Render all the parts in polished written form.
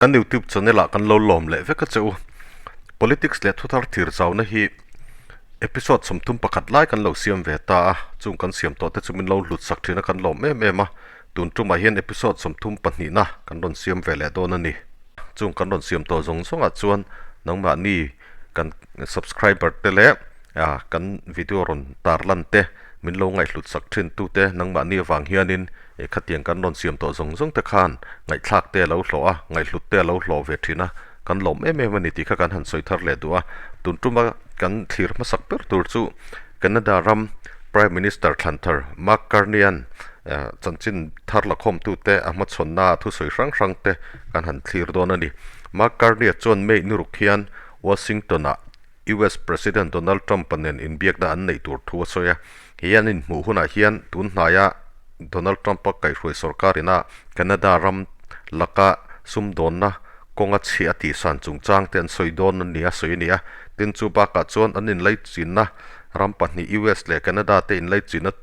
Kan YouTube channel ah kan lo lawm leh vek a che u. Politics leh thuthar thir zauna hi episode 31 lai kan lo siam ve ta a, chung kan siam tawh te chu min lo hlut sak thin a kan lawm em em a. Tun tumah hian episode 32 na kan rawn siam ve leh dawn a ni. Chung kan rawn siam tawh zawng zawngah chuan nangmahni kan subscriber te leh kan video rawn tarlan te min lo ngaihhlut sak thin tute nangmahni avang hianin Eh khatiang kan rawn siam tawh zawng zawng te khan ngaihthlak te a lo hlawh a, ngaihhlut te a lo hlawh ve thin a, kan lawm em em a ni tih kha kan han sawi thar leh duh a. Tun tuma kan thlir hmasak ber tur chu Canada ram Prime Minister thlan thar Mark Carney-a'n chanchin thar lakhawmtute a hmachhawnna a thusawi hrang hrang te kan han thlir dawn a ni. Mark Carney-a chuan May ni ruk hian Washington-ah US President Donald Trump-a nen inbiakna an neih tur thu a sawi a. He an inhmuh hunah hian tun hnaia Donald Trump-a kaihhruai sorkar ina Canada ram laka sumdawnna kawnga chhiah a tihsan chungchang te an sawi dawn a ni a sawi a ni a. Tin, chu bakah chuan an inlaichinna ram pahnih US leh Canada te inlaichinna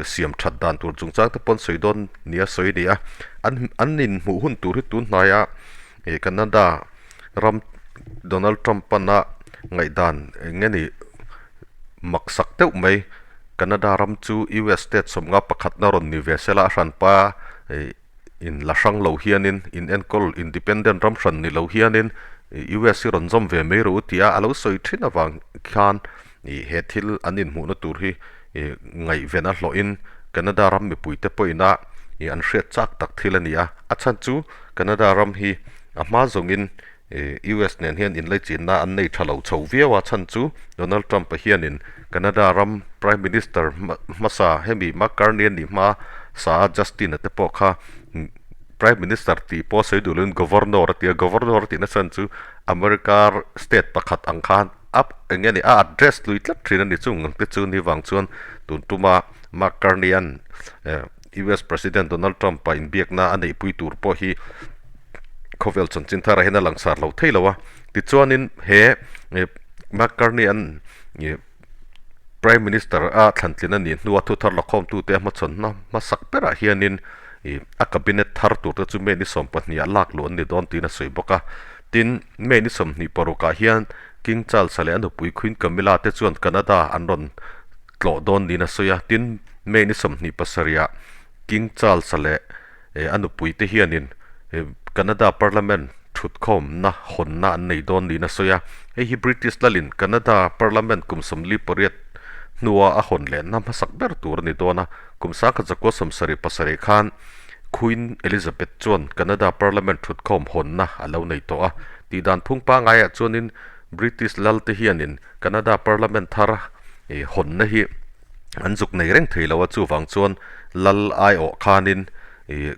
siam that dan tur chungchang te pawh an sawi dawn nia sawi a ni a. An an inhmuh hun tur hi tun hnaia Canada ram Donald Trump pana ngaihdan eng nge ni maksak deuh mai Canada ram chu US state 51na rawn ni ve sela a hranpa in la hrang lo hianin in enkawl independent ram hran ni lo hianin US hi rawn zawm ve mai rawh u tia a lo sawi thin avang khan he thil an inhmuhna tur hi ngaihven a hlawhin Canada ram mipuite pawhina an hriat chak tak thil a ni a. A chhan chu Canada ram hi a hma zawngin US nen hian inlaichinna an nei tha lo chho viau a, chhan chu Donald Trump-a hianin Canada ram Prime Minister hmasa hemi Mark Carney a nih hma sa a Justin-a te pawh kha Prime Minister tih pawh sawi duh loin Governor a ti a, Governor a tihna chhan chu America state pakhat ang khan a eng nge ni a address lui tlat thin a ni chung ang te chu ni vang chuan tun tuma Mark Carney-a'n US President Donald Trump-a inbiakna a neihpui tur pawh hi khawvel chanchin tharah hian a langsar lo thei lo a. Tichuanin he Mark Carney-a'n Prime Minister a thlantlin a nih hnua thuthar lakhawmtute a hmachhawn hmasak berah hianin a cabinet thar turte chu May ni 12 ah lak luh an ni dawn tiin a sawi bawk a. Tin, May ni 26 ah hian King Charles-a leh a nupui Queen Camilla te chuan Canada an rawn tlawh dawn niin a sawi a. Tin, May ni 27 ah King Charles-a leh a nupui te hianin Canada Parliament thutkhawmna hawnna an nei dawn niin a sawi a. Hei hi British lalin Canada Parliament kum 48 hnua a hawn lehna hmasak ber tur a ni dawn a. Kum 1977 khan Queen Elizabeth chuan Canada Parliament thutkhawm hawnna a lo nei tawh a. Tihdan phung pangaiah chuanin British lal te hianin Canada Parliament thar hawnna hi an zuk nei reng thei lo a, chuvang chuan lal aiawh khanin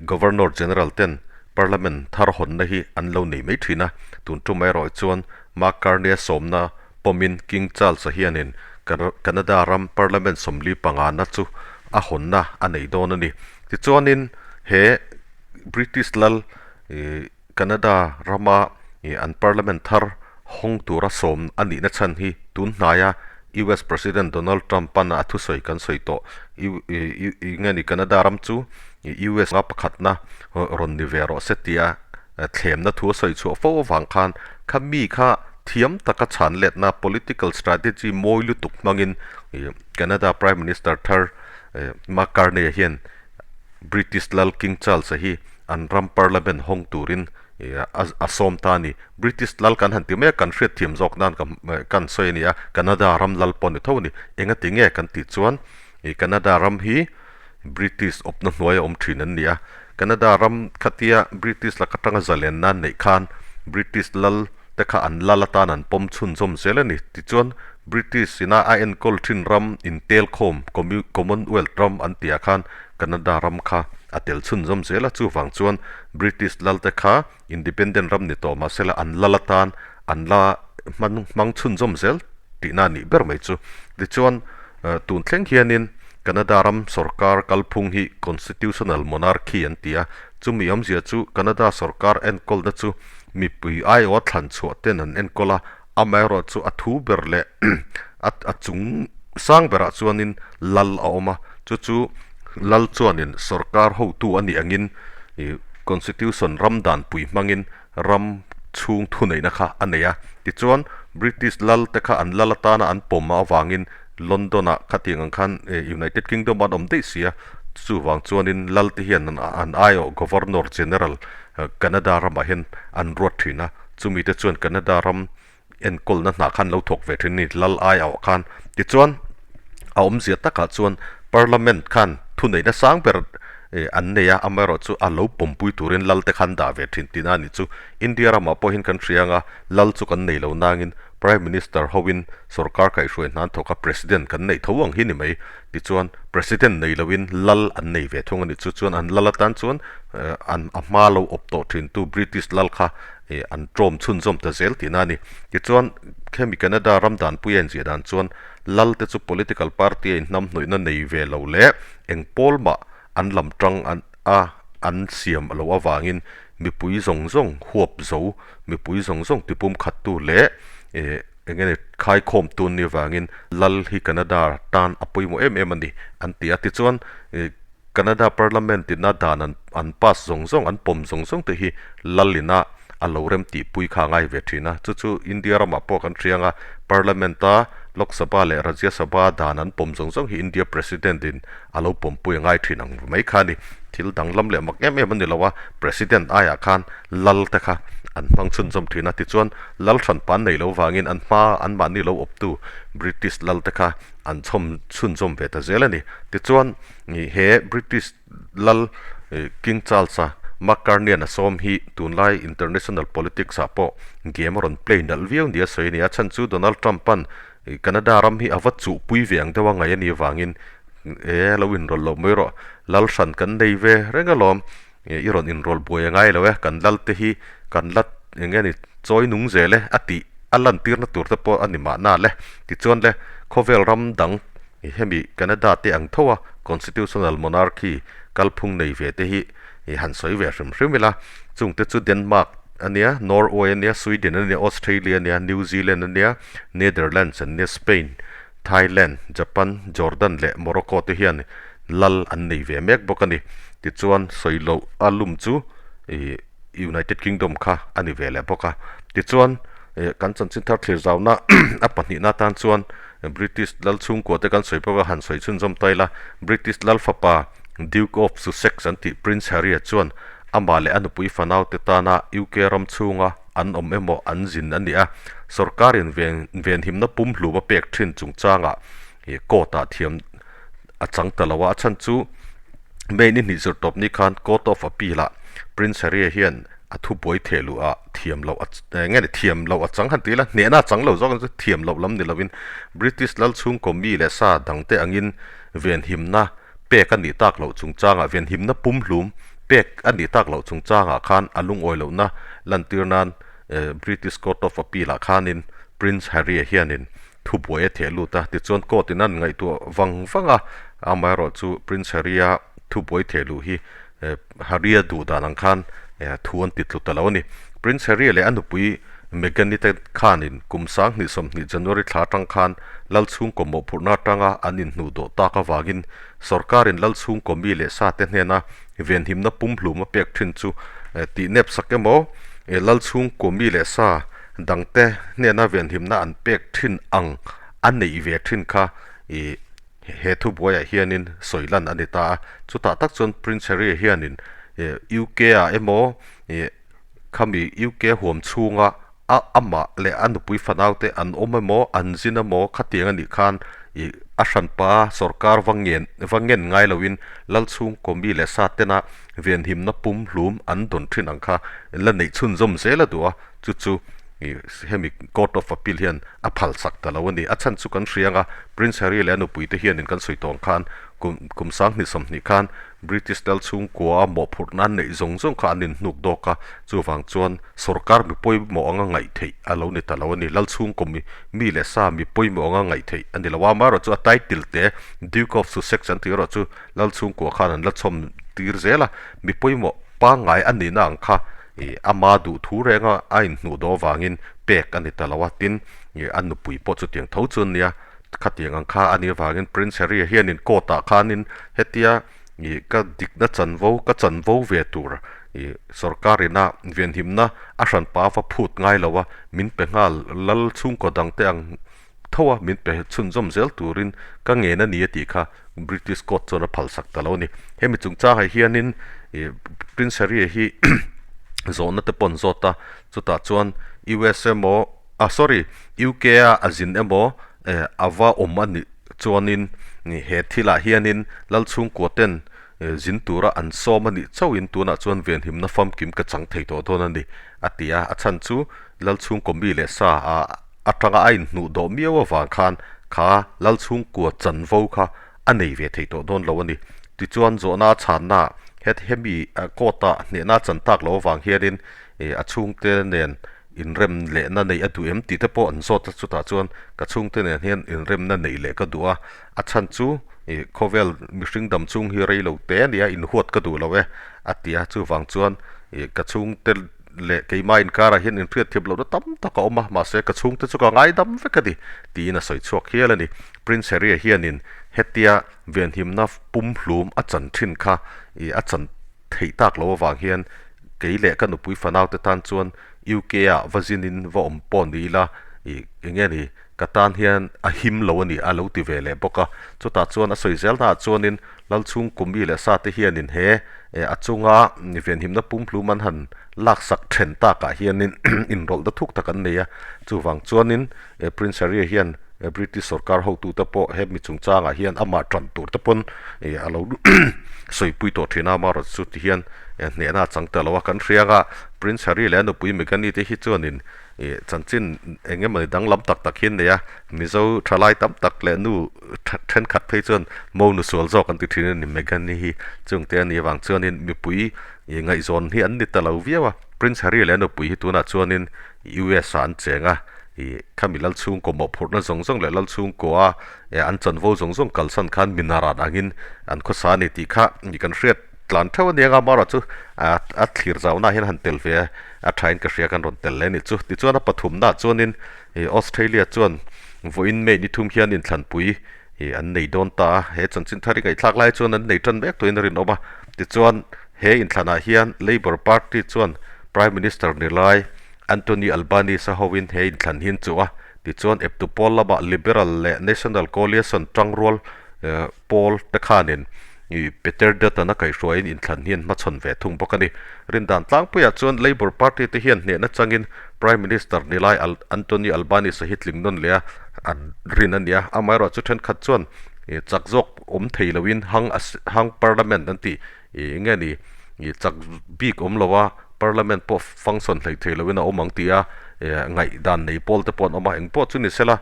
Governor General ten Parliament thar hawnna hi an lo nei mai thin a, tun tum erawh chuan Mark Carney-a sawmna pawmin King Charles-a hianin Canada ram Parliament 45na chu a hawnna a nei dawn a ni. Tichuanin he British lal Canada rama an Parliament thar hawng tura sawm a nihna chhan hi tun hnaia US President Donald Trump-a'n a thusawi kan sawi tawh. Nge ni Canada ram chu US a pakhatna rawn ni ve rawh se tia thlemna thu a sawi chhuah fo avang khan kha mi kha thiam taka chhan letna political strategy mawi lutuk hmangin Canada Prime Minister thar Mark Carney-a hian British lal King Charles-a hi an ram Parliament hawng turin a sawm ta a ni. British lal kan han ti mai a, kan hriatthiam zawk nan kan sawi a ni a, Canada ram lal pawh a ni tho a ni. Engati nge kan tih chuan Canada ram hi British awpna hnuaia awm thin an ni a. Canada ram khatia British lak atanga zalenna an neih khan British lal te kha an lal atan an pawm chhunzawm zel a ni. Tichuan British ina a enkawl thin ram intelkhawm Commonwealth ram an tihah khan Canada ram kha a tel chhunzawm zel a, chuvang chuan British lalte kha independent ram ni tawh mahsela an lal atan an la hman hmang chhunzawm zel tihna a nih ber mai chu. Tichuan tun thleng hianin Canada ram sorkar kalphung hi constitutional monarchy an ti a, chumi awmzia chu Canada sorkar enkawlna chu mipui aiawha thlan chhuah ten an enkawl a, amaherawh chu a thu ber leh a chung sang berah chuanin lal a awm a, chu chu lal chuanin sorkar hotu a nih angin ih constitution ram danpui hmangin ram chhung thuneihna kha a nei a. Tichuan, British lal te kha an lal atana an pawm avangin London-ah khatiang ang khan United Kingdom-ah an awm daih si a, chuvang chuanin lal te hian an aiawh Governor General Canada ramah hian an ruat thin a, chumi te chuan Canada ram enkawlna hnah khan lo thawk ve thin a ni, lal aiawh khan. Tichuan, a awmzia takah chuan Parliament khan thuneihna sang ber an nei a, amaherawhchu a lo pawmpui turin lal te khan dah ve thin tihna a nih chu. India ramah pawh hian kan hria ang a, lal chu kan nei lo nangin Prime Minister hoin sorkar kaihhruai hna an thawk a, President kan neih tho ang hi ni mai. Tichuan, President nei loin lal an nei ve thung a nih chu. Chuan an lal atan chuan an a hma lo awp tawh thintu British lal kha an tlawm chhunzawm ta zel tihna a ni. Tichuan, khemi Canada ram danpui a inziah dan chuan lal te chu political party a inhnamhnawihna nei ve lo leh eng pawl mah an lam tang a an siam loh avangin mipui zawng zawng huap zo, mipui zawng zawng tipum khattu leh eng nge khaikhawmtu an nih avangin lal hi Canada tan a pawimawh em em a ni an ti a. Tichuan Canada Parliament ina dan an an pass zawng zawng, an pawm zawng zawng te hi lal ina a lo rem tihpui kha a ngai ve thin a. Chu chu India ramah pawh kan hria ang a, Parliament a Lok Sabha leh Rajya Sabha dan an pawm zawng zawng hi India President in a lo pawmpui a ngai thin ang mai kha a ni. Thil danglam leh mak em em a ni lo a, President aiah khan lal te kha an hmang chhunzawm thin a. Tichuan lal hranpa an neih loh vangin an hma anmahni lo awptu British lal te kha an chhawm chhunzawm ve ta zel a ni. Tichuan he British lal King Charles-a Mark Carney-a'n a sawm hi tunlai international politics-ah pawh game a rawn play nalh viau nia sawi a ni a. Chhan chu Donald Trump-a'n Canada ram hi a va chuhpui ve ang deuh a ngaih a nih avangin e lo inrawlh loh mai rawh, lal hran kan nei ve reng alawm, i rawn inrawlh buai a ngai lo e, kan lal te hi kan la eng nge ni chawi nung zel e a tih a lantirna tur te pawh a ni mahna le. Tichuan le khawvel ram dang hemi Canada te ang tho a constitutional monarchy kalphung nei ve te hi han sawi ve hrim hrim ila, chung te chu Denmark a nia, Norway a nia, Sweden a nia, Australia a nia, New Zealand a nia, Netherlands an nia, Spain, Thailand, Japan, Jordan leh Morocco te hian lal an nei ve mek bawk a ni. Tichuan sawi loh a lum chu ih United Kingdom kha a ni ve leh bawk a. Tichuan kan chanchin thar thlir zauna a pahnihna atan chuan British lal chhungkua te kan sawi bawk a, han sawi chhunzawm ta ila, British lal fapa Duke of Sussex an tih Prince Harry-a chuan amah leh a nupui fanaute tana UK ram chhunga an awm emaw an zin a ni a, sorkarin ven venhimna pumhlum a pek thin chungchangah ih court-ah thiam a chang ta lo a, a chhan chu May ni hnih zirtawp ni khan Court of Appeal-ah Prince Harry-a hian a thubuai theh luh ah thiam loh a eng nge ni thiam loh a chang han ti ila hnehna a chang lo zawk ang chu thiam loh lam ni lovin British lal chhungkaw mi leh sa dangte angin venhimna pek a nih tak loh chungchangah venhimna pumhlum pek a nih tak loh chungchangah khan a lungawi lohna lantir nan British Court of Appeal ah khanin Prince Harry-a hianin thubuai a theh lut a, tichuan court in an ngaihtuah vang vang a, amaherawhchu Prince Harry-a thubuai theh luh hi Harry-a duh dan ang khan thu an ti tlu ta lo a ni. Prince Harry-a leh a nupui Meghan-i te khanin kum 2020 January thla atang khan lal chhungkaw mawhphurhna atanga an inhnuh dawh tak avangin sorkarin lal chhungkaw mi leh sa te hnena venhimna pumhlum a pek thin chu tih nep sak emaw lal chhungkaw mi leh sa dangte hnena venhimna an pek thin ang a neih ve thin kha ih He thubuaiah hianin sawi lan a ni ta a, chutah tak chuan Prince Harry hianin UK ah emaw ih khami UK huam chhunga a amah leh a nupui fanaute an awm emaw an zin emaw khatiang a nih khan ih a hranpa sorkar va ngen va ngen ngai loin lal chhungkaw mi leh sa tena venhimna pumhlum an dawn thin ang kha la neih chhunzawm zel a duh a, chu chu ih hemi Court of Appeal hian a phal sak ta lo a ni. A chhan chu kan hria ang a, Prince Harry leh a nupui te hianin kan sawi tawh ang khan kum kum 2020 khan British lal chhungkua a mawhphurhna an neih zawng zawng kha an inhnuk dawk a, chuvang chuan sorkar mi pawimawh anga ngaih theih a lo ni ta lo a ni. Lal chhungkaw mi mi leh sa mi pawimawh anga ngaih theih a ni lo a, amaherawh chu a title te Duke of Sussex an tih erawh chu lal chhungkua khan an la chhawm tir zel a, mi pawimawh pangngai a nihna ang kha ih ama duh thu renga a inhnuh dawh avangin pek a ni ta lo a, tin ih a nupui pawh chutiang tho chu ania, khatiang ang kha a nih avangin Prince Harry-a hianin court ah khanin hetia ih ka dikna chanvo ka chanvo ve tur Ih sorkar ina venhimna a hranpa va phut ngai lo a, min pe nghal lal chhungkaw dangte ang tho a, min pe chhunzawm zel turin ka ngen a ni a tih kha British court chuan a phalsak ta lo a ni. Hemi chungchangah hianin ih Prince Harry hi zawhna te pawh an zawt a, chutah chuan US emaw ah sorry UK a a zin emaw eh a va awm a nih chuanin he thilah hianin lal chhungkua ten Zin tura an sawm a nih chauhin tunah chuan venhimna famkim ka chang thei tawh dawn a ni, a ti a. A chhan chu Lalchhungkaw mi leh sa a atanga a inhnuh dawh miau avang khan kha Lalchhungkua chanvo kha a nei ve thei tawh dawn lo a ni. Tichuan zawhna a chhanna het hemi court-a hnehna a chan tak loh avang hianin a chhungte nen Inrem lehna neih a duh em tih te pawh an zawt a, chutah chuan ka chhungte nen hian inremna neih leh ka duh a, a chhan chu ih khawvel mihring dam chhung hi rei lo te a nia, inhuat ka duh lo e a ti a, chuvang chuan ih ka chhungte leh keimah inkarah hian inhriat thiam lohna tam tak a awm a, mahse ka chhungte chu ka ngaidam vek a ni tiin a sawi chhuak hial a ni. Prince Harry-a hianin hetia venhimna pumhlum a chan thin kha ih a chan theih tak lo avang hian kei leh ka nupui fanau te tan chuan UK ah va zin in va awm pawh ni ila ih eng nge ni ka tan hian a him lo a ni a lo ti ve leh bawk a. Chutah chuan a sawi zel naah chuanin Lalchhung Kumi leh sa te hianin he a chunga venhimna pumhlum an han laksak then takah hianin inrawlhna thuk tak an nei a. Chuvang chuanin Prince Harry hian British sorkar hotute pawh he mi chungchangah hian amah tan tur te pawn ih a lo sawipui tawh thin a, amaherawh chu ti hian hnehna a chang ta lo a. Kan hria anga Prince Harry leh a nupui Meghan-i te hi chuanin ih chanchin eng emawni danglam tak tak hi an nei a, Mizo thalai tam tak leh nu thenkhat phei chuan mo nu sual zawk an ti thin a ni Meghan-i hi chungte a nih avang chuanin mipui ih ngaihzawn hi an ni ta lo viau a. Prince Harry leh a nupui hi tunah chuanin US ah an cheng a. Ih, khami lal chhungkaw mawhphurhna zawng zawng leh lal chhungkaw a an chanvo zawng zawng kalsan khan minaran angin an khawsa a ni tih kha ih kan hriat tlan theuh a nia nga amaherawh chu a thlir zauhna ah hian han tel ve a thain ka hria kan rawn tel leh a nih chu. Tichuan a pathumna ah chuanin ih Australia chuan vawiin May ni thum hian inthlanpui ih an nei dawn ta a, he chanchin thar i ngaihthlak lai chuan an nei tan mek tuin a rinawm a. Tichuan he inthlanah hian Labour Party chuan Prime Minister ni lai Anthony Albanese a hoin he inthlan hi an chuh a, tichuan eptu pawl lamah Liberal leh National Coalition tangrual pawl te khanin Peter Dutton a kaihhruaiin inthlan hi an hmachhawn ve thung bawk a ni. Rindan tlangpuiah chuan Labour Party te hian hnehna changin Prime Minister nilai Anthony Albanese hi tling nawn leh a an rin a ni a, amaherawhchu chu thenkhat chuan chak zawk awm thei loin hang hang Parliament an tih Ih nge ni, ih chak bik awm lo a, Parliament pawh function hlei thei loin a awm ang tih a, eh ngaihdan nei pawl te pawh an awm a, engpawh chu ni sela,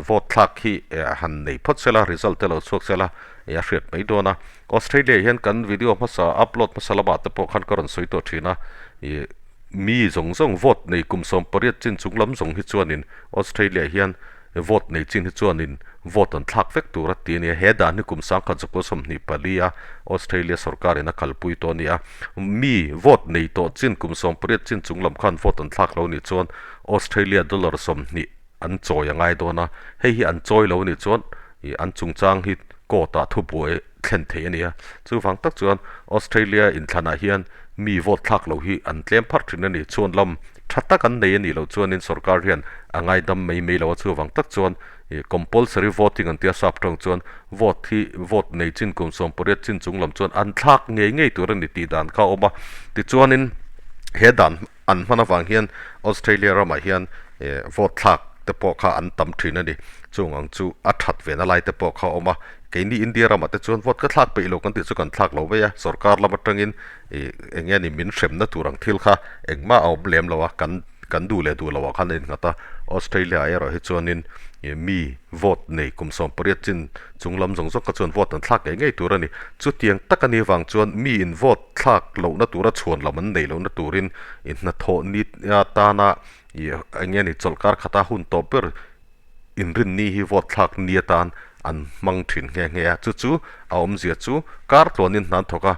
vote thlak hi han nei phawt sela, result te lo chhuak sela, ih a hriat mai dawn a. Australia hian kan video hmasa upload hmasa lamah te pawh khan ka rawn sawi tawh thin a, ih mi zawng zawng vote nei kum 18 chin chung lam zawng hi chuanin Australia hian Vote nei chin hi chuanin vote an thlak vek tur a ti a nia. He dan hi kum 1924 a Australia sorkarin a kalpui tawh a ni a. Mi vote nei tawh chin kum 18 chin chung lam khan vote an thlak lo nih chuan Australia dollar 20 an chawi a ngai dawn a. Hei hi an chawi lo nih chuan an chungchang hi court ah thubuai thlen thei a ni a. Chuvang tak chuan Australia inthlanah hian mi vote thlak loh hi an tlem pharh thin a ni. Chhuan lam tha tak an nei a nih loh chuanin sorkar hian a ngaidam mai mai lo a. Chuvang tak chuan compulsory voting an tia sap tawng chuan vote hi vote nei chin kum 18 chin chung lam chuan an thlak ngei ngei tur a ni tih dan kha a awm a. Tichuanin he dan An hman avang hian Australia ramah hian vote thlak te pawh kha an tam thin a ni. Chung ang chu a that ve na lai te pawh kha a awm a. Keini India ramah te chuan vote ka thlak peih lo kan tih chu kan thlak lo mai a. Sorkar lam atangin eng nge ni min hremna tur ang thil kha engmah a awm lem lo a, kan kan duh leh duh loh ah khan a innghat a. Australia ah erawh hi chuanin mi vote nei kum 18 chin chung lam zawng zawng kha chuan vote an thlak ngei ngei tur a ni. Chutiang tak a nih avang chuan mi in vote thlak lohna tura chhuan lam an neih lohna turin ih hnathawh ni atana ih eng nge ni chawlhkar khata hun tawp ber inrinni hi vote thlak ni atan an hmang thin nghe nghe a. Chu chu a awmzia chu kar tluanin hna an thawk a,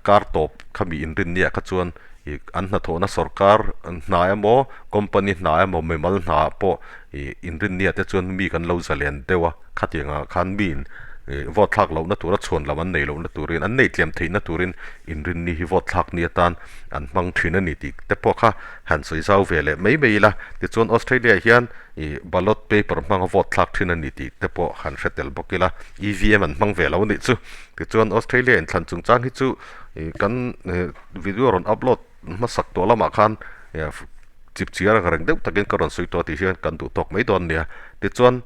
kar tawp khami inrinni ah kha chuan ih an hnathawhna sorkar hna emaw company hna emaw mimal hna ah pawh ih inrinni ah te chuan mi kan lo zalen deuh a, khatiang ah khan mi in. Vote thlak lohna tura chhuan lam an nei lohna turin, an nei tlem theihna turin inrinni hi vote thlak ni atan an hmang thin a ni tih te pawh kha han sawi zau ve leh mai mai ila. Tichuan Australia hian ih ballot paper hmanga vote thlak thin a ni tih te pawh han hre tel bawk ila, EVM an hmang ve lo a nih chu. Tichuan Australia inthlan chungchang hi chu ih kan video rawn upload hmasak tawh lamah khan chip chiar ang reng deuh takin ka rawn sawi tawh tih hian kan duh tawk mai dawn nia. Tichuan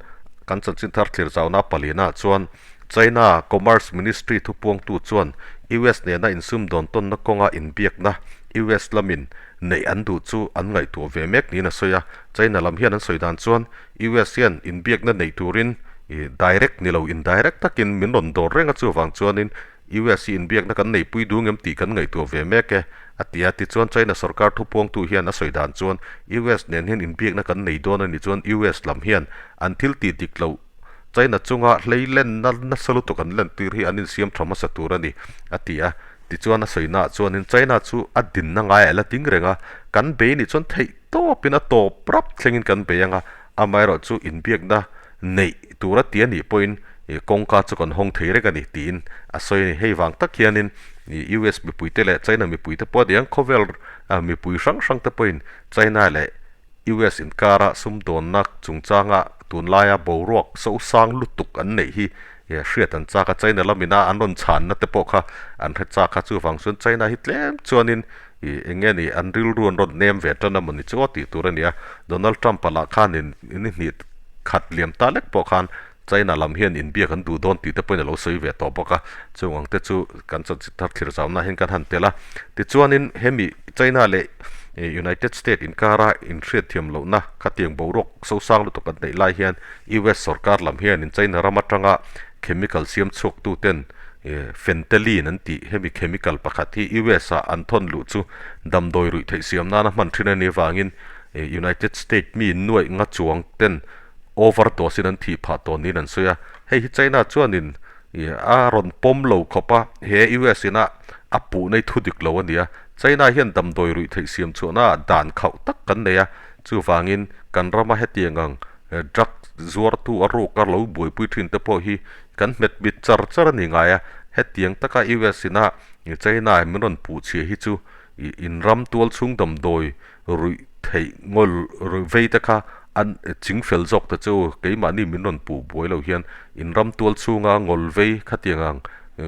kan chanchin thar thlir zauna palina chuan China Commerce Ministry thupuangtu chuan US nena insumdawn tawnna kawnga inbiakna US lamin neih an duh chu an ngaihtuah ve mek niin a sawi a. China lam hian an sawi dan chuan US hian inbiakna neih turin direct ni lo indirect takin min rawn dawr reng a chuvang chuanin US hi inbiakna kan neipui duh ngem tih kan ngaihtuah ve mek e, a ti a. Tichuan China sorkar thupuangtu hian a sawi dan chuan US nen hian inbiakna kan nei dawn a nih chuan US lam hian an thil tih dik loh China chunga hlei lenna nasa lutuk an lentir hi an insiam tha hmasa tur a ni, a ti a. Tichuan a sawi naah chuanin China chu a dinna ngaiah la ding reng a, kan bei nih chuan theih tawpin a tawp rap thlengin kan bei ang a, Amaherawhchu inbiakna neih tur a ti a nih pawhin kawngka chu kan hawng thei reng a ni tiin a sawi a ni. Hei vang tak hianin US mipuite leh China mipuite pawh a ni ang, khawvel mipui hrang hrang te pawhin China leh US inkara sumdawnna chungchanga tunlaia boruak sosang lutuk an neih hi hriat an chak a. China lamina an rawn chhanna te pawh kha an hre chak a, chuvang chuan China hi tlem chuanin Ih, eng nge ni, an rilru an rawn nem ve tan a mawni chu aw tih tur a ni a. Donald Trump-a lah khanin ni hnih khat liam ta lek pawh khan China lam hian inbiak an duh dawn tih te pawhin a lo sawi ve tawh bawk a. Chung ang te chu kan chanchin thar thlir zauna hian kan han tel a. Tichuanin hemi China leh United State inkara inhriatthiam lohna khatiang boruak sosang lutuk an neih lai hian US sorkar lam hianin China ram atanga chemical siam chhuaktuten Fentelin an tih hemi chemical pakhat hi US ah an thawn luh chu damdawi ruih theih siam nana hman thin a nih avangin United State mi nuaih nga chuang ten overdose in an thih phah tawh niin an sawi a. Hei hi China chuanin a rawn pawm lo khawp a, he US ina a puh nei thu dik lo a ni a. China hian damdawi ruih theih siam chhuahna ah dan khauh tak kan nei a, chuvangin kan rama hetiang ang Drug zuartu a ruk a lo buaipui thin te pawh hi kan hmet mit char char a ni ngai a, hetiang taka US ina China in min rawn puh chhia hi chu in ram tual chhung damdawi ruih theih ngawl ruih vei te kha an ching fel zawk ta chu keimahni min rawn puh buai lo hian in ram tual chhunga ngawl vei khatiang ang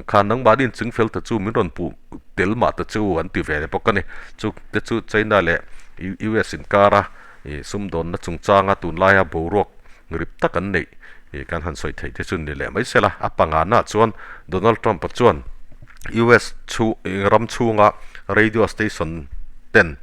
kha nangmahni in ching fel ta chu min rawn puh tel mah ta chu an ti ve bawk a ni. Chu te chu China leh US inkara Ih sumdawnna chungchanga tunlaia boruak rip tak an neih ih kan han sawi theih te chu ni leh mai sela. A pangana chuan Donald Trump-a chuan US chhu ram chhunga radio station ten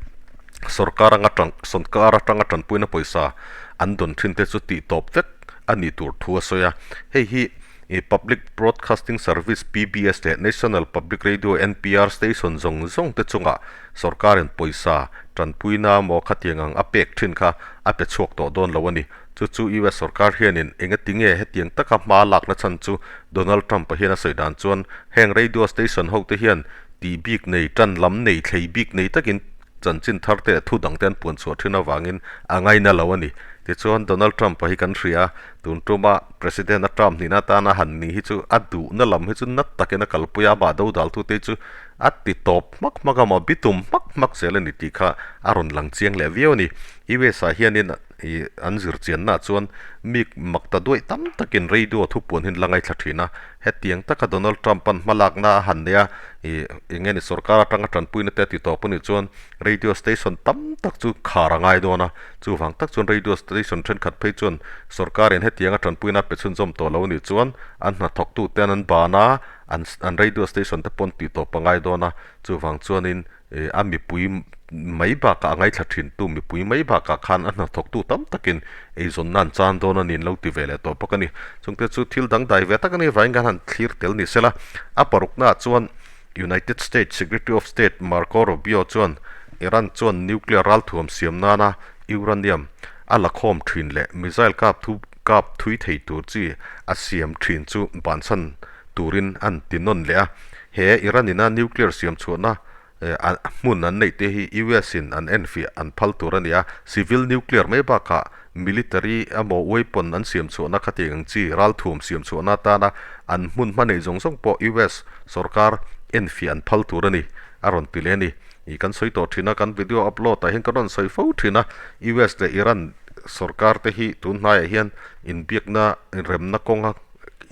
sorkar anga tang sorkar atanga tanpuina pawisa an dawn thin te chu tih tawp vek a nih tur thu a sawi a. Hei hi ih Public Broadcasting Service, PBS, leh National Public Radio, NPR, station zawng zawng te chungah sorkarin pawisa tanpuina maw khatiang ang a pek thin kha a pe chhuak tawh dawn lo a ni. Chu chu US sorkar hianin engati nge hetiang taka hma lakna chhan chu Donald Trump-a hian a sawi dan chuan heng radio station ho te hian tih bik nei, tan lam nei, thlei bik nei takin Chanchin thar te leh thu dang te an puan chhuah thin avangin a ngaina lo a ni. Tichuan Donald Trump-a hi kan hria a, tun tuma President a term hnihna atana han ni hi chu a duhna lam hi chu nat takin a kalpui a, amah dodaltute hi chu a ti tawp hmak hmak a maw, bitum hmak hmak zel a ni tih kha a rawn lang chiang leh viau a ni. US-ah hianin ih an zir chiannaah chuan mi mak ta duaih tam takin radio thupuan hi an la ngaithla thin a, hetiang taka Donald Trump-a'n hmalakna a han nei a, ih eng nge ni sorkar atanga tanpuina te a ti tawp a nih chuan radio station tam tak chu khar a ngai dawn a, chuvang tak chuan radio station thenkhat phei chuan sorkarin hetianga tanpuina a pe chhunzawm tawh lo a nih chuan an hnathawktute an an ban a, an an radio station te pawh an tih tawp a ngai dawn a, chuvang chuanin Ih a mipui mai bakah a ngaithla thintu mipui mai bakah khan a hnathawktu tam takin eizawnna an chan dawn a ni an lo ti ve leh tawh bawk a ni. Chungte chu thil dangdai ve tak a ni vangin kan han thlir tel ni sela. A paruknaah chuan United States Secretary of State Marco Rubio chuan Iran chuan nuclear ralthuam siam nana uranium a la khawm thin leh missile kap thu kap thui thei tur chi a siam thin chu bansan turin an ti nawn leh a. He Iran ina nuclear siam chhuahna hmun an neih te hi US in an enfiah an phal tur a ni a, civil nuclear mai bakah Military emaw weapon an siam chhuahna khatiang ang chi ralthuam siam chhuahna atana an hmun hma neih zawng zawng pawh US sorkar enfiah an phal tur a ni, a rawn ti leh a ni. Ih kan sawi tawh thin a, kan video upload ah hian kan rawn sawi fo thin a, US leh Iran sorkar te hi tun hnaiah hian inbiakna inremna kawnga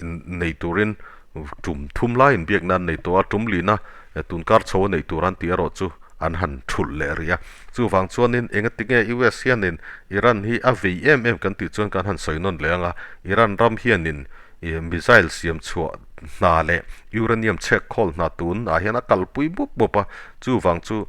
nei turin tum thum lai inbiakna an nei tawh a, tum lina tun kar chho a neih tur an tih erawh chu an han thulh leh rih a. Chuvang chuanin engatinge US hianin Iran hi a vei em em kan tih chuan kan han sawi nawn leh ang a, Iran ram hianin missile siam chhuah hna leh uranium chhek khawl hna tun ah hian a kalpui mup mup a, chuvang chu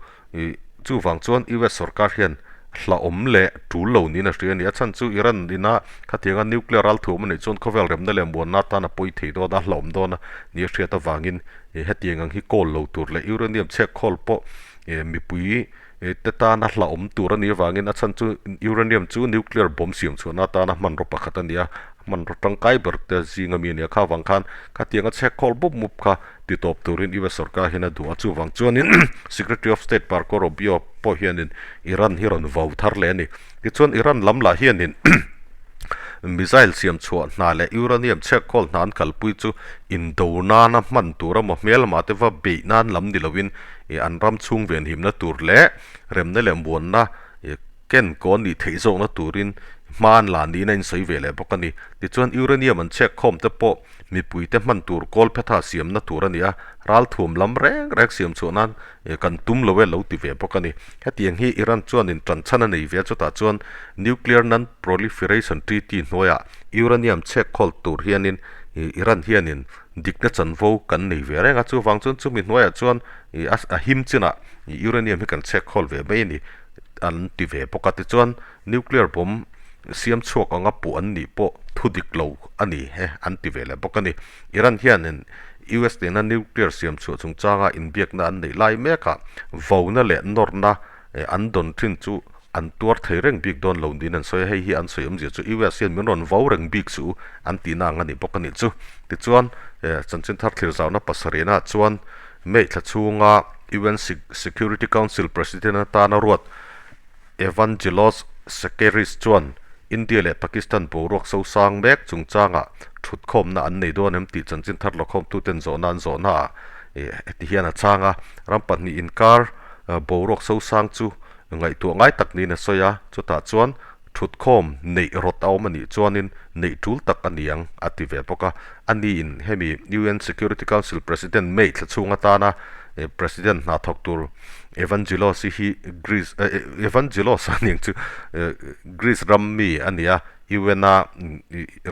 chuvang chuan US sorkar hian hlauhawm leh tul lo niin a hria a ni. A chhan chu Iran ina khatianga nuclear ralthuam a neih chuan khawvel remna leh muanna atan a pawi thei dawn a, hlauhawm dawn a ni a hriat avangin hetiang ang hi kawl lo tur leh uranium chhek khawl pawh mipui te tana hlauhawm tur a nih avangin a chhan chu uranium chu nuclear bomb siam chhuahna atana hmanraw pakhat a ni a, hmanraw tangkai ber te zinga mi a ni a, kha vang khan khatianga chhek khawl mup mup kha ti tawp turin US sorkar hian a duh a, chuvang chuanin Secretary of State Marco Rubio pawh hianin Iran hi rawn vau thar leh a ni. Tichuan Iran lam lah hianin missile siam chhuah hna leh uranium chhek khawl hna an kalpui chu indo nana hman tur emaw hmelma te va beih nan lam ni loin an ram chhung venhimna tur leh remna leh muanna ken kawn nih theih zawkna turin hma an la niin a insawi ve leh bawk a ni. Tichuan uranium an chhek khawm te pawh Mipuite hman tur kawlphetha siamna tur a ni a, ralthuam lam reng reng siam chhuah nan kan tum lo e lo ti ve bawk a ni. Hetiang hi Iran chuanin tanchhan a nei ve a, chutah chuan Nuclear Non-Proliferation Treaty hnuaiah uranium chhek khawl tur hianin Iran hianin dikna chanvo kan nei ve reng a, chuvang chuan chumi hnuaiah chuan a him chinah uranium hi kan chhek khawl ve mai a ni an ti ve bawk a. Tichuan Nuclear bomb siam chhuak anga puh an nih pawh thu dik lo a ni he an ti ve leh bawk a ni. Iran hianin US nena nuclear siam chhuah chungchanga inbiakna an neih lai mekah vona leh nawrna an dawn thin chu an tuar thei reng bik dawn lo niin an sawi a, hei hi an sawi awmzia chu US hian min rawn vo reng bik suh u an tihna ang a ni bawk a nih chu. Tichuan chanchin thar thlir zauna pasarihna chuan May thla chhunga UN Security Council President atana ruat Evangelos Sekeris chuan India leh Pakistan boruak sosang mek chungchangah thutkhawmna an nei dawn em tih chanchin thar lawkhawmtuten zawhna an zawhnaah heti hian a chhang a, ram pahnih inkar boruak sosang chu ngaihtuah ngai tak niin a sawi a, chutah chuan thutkhawm neih rawt a awm a nih chuanin neih tul tak a ni ang a ti ve bawk a. A niin hemi UN Security Council President May thla chhung atana President hna thawk tur Evangelos hi Greece Evangelos a niang chu Greece ram mi a ni a, UN a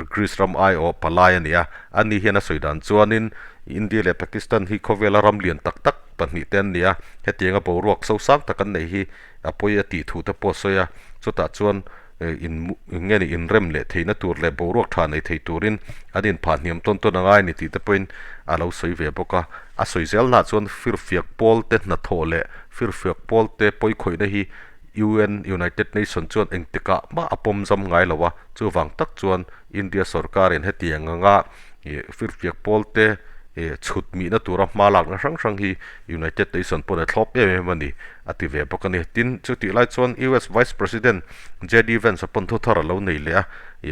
Greece ram aiawh palai a ni a, a ni hian a sawi dan chuanin India leh Pakistan hi khawvela ram lian tak tak pahnih te an ni a, hetianga boruak sosang tak an neih hi a pawi a tih thu te pawh a sawi a, chutah chuan in nge ni inrem leh theihna tur leh boruak tha nei thei turin an inphah hniam tawn tawn a ngai a ni tih te pawhin a lo sawi ve bawk a. A sawi zelnaah chuan firfiak pawl te hnathawh leh firfiak pawl te pawikhawihna hi UN, United Nation, chuan engtikah mah a pawm zam ngai lo a, chuvang tak chuan India sorkarin hetiang anga firfiak pawl te chhut mihna tura hma lakna hrang hrang hi United Nation pawn a thlawp em em a ni a ti ve bawk a ni. Tin, chutih lai chuan US Vice President JD Vance a pawn thu thar a lo nei leh a,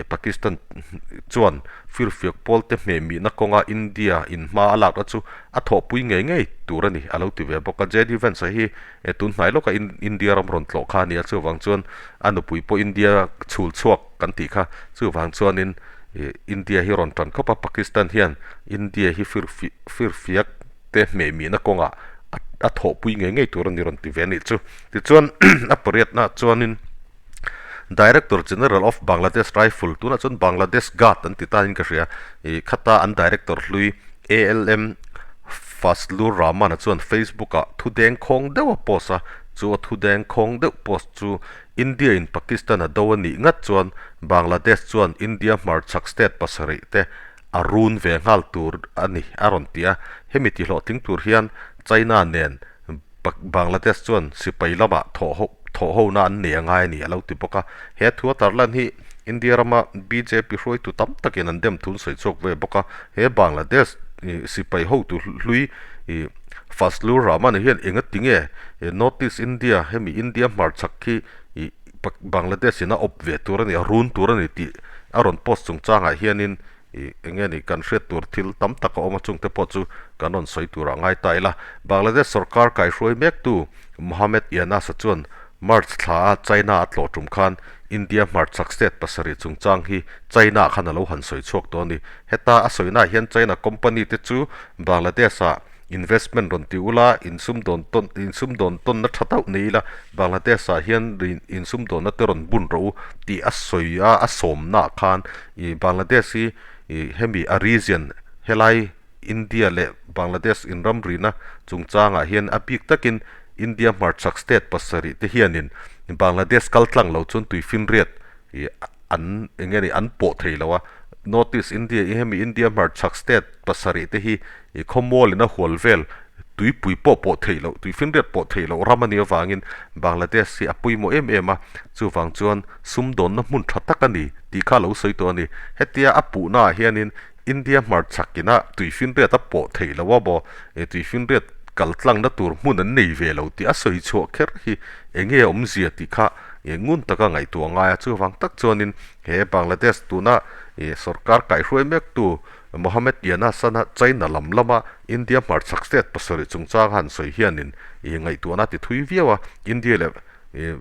Pakistan chuan firfiak pawl te hmeh mihna kawnga India in hma a lakna chu a thawhpui ngei ngei tur a ni a lo ti ve bawk a. JD Vance a hi tun hnai lawka India ram rawn tlawh kha a ni a, chuvang chuan a nupui pawh India chhul chhuak kan tih kha chuvang chuanin India hi rawn tan khawp a, Pakistan hian India hi firfiak te hmeh mihna kawngah a thawhpui ngei ngei tur a ni rawn ti ve a nih chu. Tichuan a pariatnaah chuanin Director General of Bangladesh Rifle, tunah chuan Bangladesh Guard an ti ta in ka hria, ih khata an Director hlui ALM Fazlur Rahman-a chuan Facebook-ah thu dengkhawng deuh a post a, chu a thu dengkhawng deuh post chu India in Pakistan a do a nih ngat chuan Bangladesh chuan India hmarchhak state pasarih te a run ve nghal tur a ni a rawn ti a, hemi tihlawhtling tur hian China nen Bangladesh chuan sipai lamah thawhhona an nei a ngai a ni a lo ti bawk a, he thu a tarlan hi India rama bjp hruaitu tam takin an dem thun sawi chhuak ve bawk a, he Bangladesh sipai hotu hlui Fazlur Rahman hian enga tinge North East India hemi India hmarchhak hi. Bangladesh in a awp ve tur a ni a run tur a ni tih a rawn post chungchangah hianin ih eng nge ni kan hriat tur thil tam tak a awm a chungte pawh chu kan rawn sawi turah ngai ta ila. Bangladesh sorkar kaihruai mektu Mohammed Yunus-a chuan March thla a China a tlawh tum khan India hmarchhak state pasarih chungchang hi China khan a lo han sawi chhuak tawh a ni. Heta a sawinaah hian China company te chu Bangladesh-ah investment rawn ti ula, insumdawn tawn insumdawn tawnna tha deuh nei ila Bangladesh-ah hian insumdawnna te rawn bun rawh u tih a sawi a, a sawmnaah khan ih Bangladesh hi ih hemi a region helai India leh Bangladesh inramrina chungchangah hian a bik takin India hmarchhak state pasarih te hianin Bangladesh kal tlang lo chuan tuifinriat ih an eng nge ni an pawh thei lo a. North East India i hemi India hmarchhak state pasarih te hi ih khawmualin a hual vel tuipui pawh pawh theih loh tuifinriat pawh theih loh ram a nih avangin Bangladesh hi a pawimawh em em a. Chuvang chuan sumdawnna hmun tha tak a ni tih kha a lo sawi tawh a ni. Hetia a puhnaah hianin India hmarchhak ina tuifinriat a pawh theih loh a maw, eh tuifinriat kal tlangna tur hmun an nei ve lo tih a sawi chhuah kher hi eng nge awmzia tih kha eh ngun taka ngaihtuah a ngai a. Chuvang tak chuanin he Bangladesh tuna eh sorkar kaihhruai mektu Mohammed Yunus-a China lam lama India hmarchhak state pasarih chungchang han sawi hianin eh ngaihtuahna a ti thui viau a. India leh eh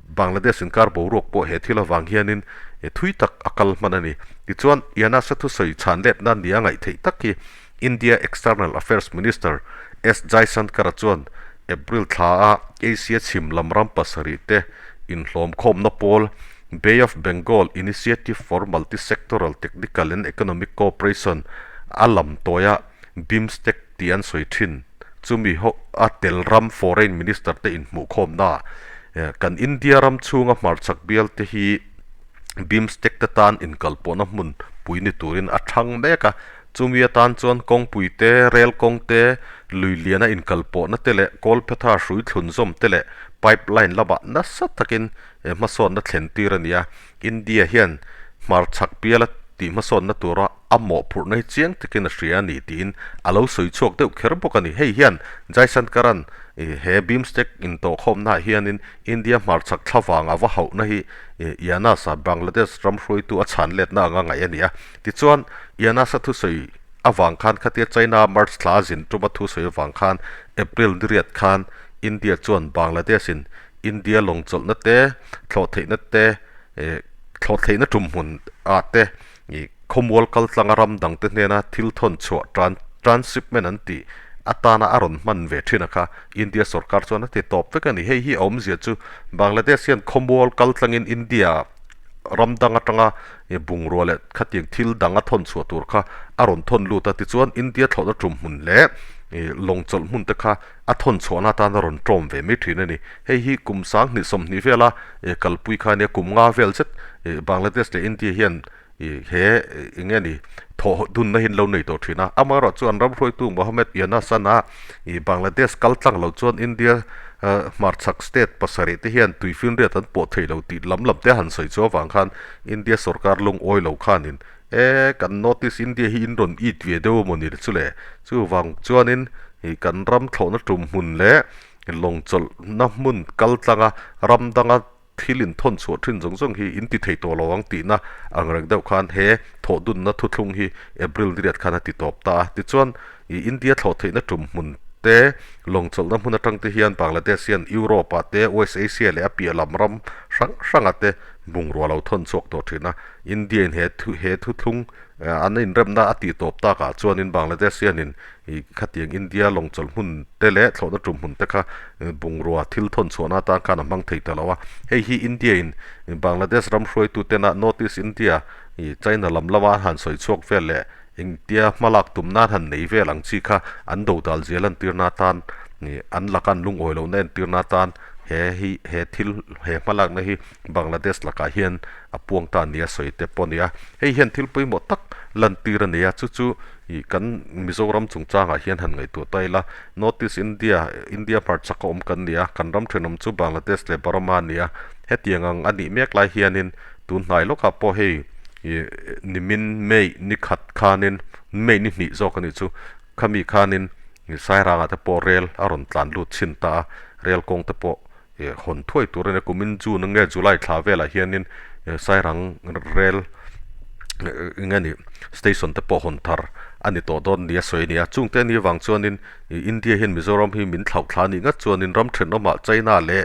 Bangladesh inkar boruak pawh he thil avang hianin thui tak a kal hman a ni. Tichuan, Yunus-a thusawi chhan letna nia ngaih theih tak hi India External Affairs Minister S Jaishankar-a chuan April thla a Asia chhim lam ram pasarih te inhlawmkhawmna pawl Bay of Bengal Initiative for Multi-Sectoral Technical and Economic Cooperation a lam tawia BIMSTEC tih an sawi thin. Chumi ho a tel ram foreign minister te inhmuhkhawmna kan India ram chhunga hmarchhak bial te hi BIMSTEC te tan inkalpawhna hmun pui ni turin a thang mek a. Chumi atan chuan kawngpui te, rel kawng te, lui liana inkalpawhna te leh kawlphetha hrui thlunzawm te leh pipeline lamah nasa takin hmasawnna thlen tir a ni a. India hian hmarchhak biala tih hmasawnna tura a mawhphurhna hi chiang takin a hria a ni tiin a lo sawi chhuak deuh kher bawk a ni. Hei hian Jaishankar-a'n he BIMSTEC intawhkhawmnaah hianin India hmarchhak thlavang a va hauhna hi Yunus-a Bangladesh ram hruaitu a chhan letna anga ngaih a ni a. Tichuan, Yunus-a thusawi avang khan khatia China March thla a zin tuma thusawi avang khan April niriat khan India chuan Bangladesh-in India lawng chawlhna te, thlawhtheihna te, thlawhtheihna tumhmun ah te Ih khawmual kal tlanga ram dangte hnena thil thawn chhuah tran transshipment an tih atana a rawn hman ve thin a kha India sorkar chuan a ti tawp vek a ni. Hei hi a awmzia chu Bangladesh hian khawmual kal tlangin India ram dang atanga bungrua leh khatiang thil dang a thawn chhuah tur kha a rawn thawn lut a, tichuan India thlawhna tum hmun leh lawng chawlh hmun te kha a thawn chhuahna atan a rawn tawm ve mai thin a ni. Hei hi kum 20 20 vela kalpui kha ania kum nga vel zet Bangladesh leh India hian he eng nge ni thawh dunna hi an lo nei tawh thin a. Amaherawh chu an ram hruaitu Mohammed Yunus a Bangladesh kal tlang lo chuan India hmarchhak state pasarih te hian tuifinriat an pawh thei lo tih lam lam te han sawi chu avang khan India sorkar lungawi lo khanin E, kan North East India hi in rawn it ve deuh emaw ni chu le? Chuvang chuanin kan ram thlawhna tum hmun leh lawng chawlhna hmun kal tlanga ram danga thil inthawn chhuah thin zawng zawng hi in ti thei tawh lo ang tihna ang reng deuh khan he thawhdunna thuthlung hi April niriat khan a ti tawp ta a. Tichuan, India thlawh theihna tum hmun te, lawng chawlhna hmun atang te hian Bangladesh hian Europe ah te, West Asia leh a piah lam ram hrang hrangah te bungrua lo thawn chhuak tawh thin a. India in he thu he thuthlung an inremna a tih tawp takah chuanin Bangladesh hianin ih khatiang India lawng chawlh hmun te leh thlawhna tum hmun te kha bungrua thil thawn chhuahna atan khan a hmang thei ta lo a. Hei hi India in Bangladesh ram hruaitu tena North East India ih China lam lama an han sawi chhuak vel leh engtia hmalak tum nan han nei vel ang chi kha an dodal zia lantirna atan ih an laka an lungawi lohna entirna atan he hi he thil he hmalakna hi Bangladesh lakah hian a puang ta nia sawi te pawh a ni a. Hei hian thil pawimawh tak lantir a nei a, chu chu ih kan Mizoram chungchangah hian han ngaihtuah ta ila, North East India, India hmarchhak a awm kan ni a, kan ram thenawm chu Bangladesh leh Burma a ni a, hetiang ang a nih mek lai hianin tun hnai lawkah pawh hei ih nimin May ni khat khanin, May ni hnih zawk a nih chu, khami khanin Sairangah te pawh rel a rawn tlan lut chhin ta a, rel kawng te pawh. hawn thuai tur a ni a, kumin June nge July thla velah hianin Sairang rel eng nge ni station te pawh hawn thar a ni tawh dawn nia sawi a ni a, chungte ni avang chuanin India hian Mizoram hi min thlauh thla a nih ngat chuanin ram thenawmah China leh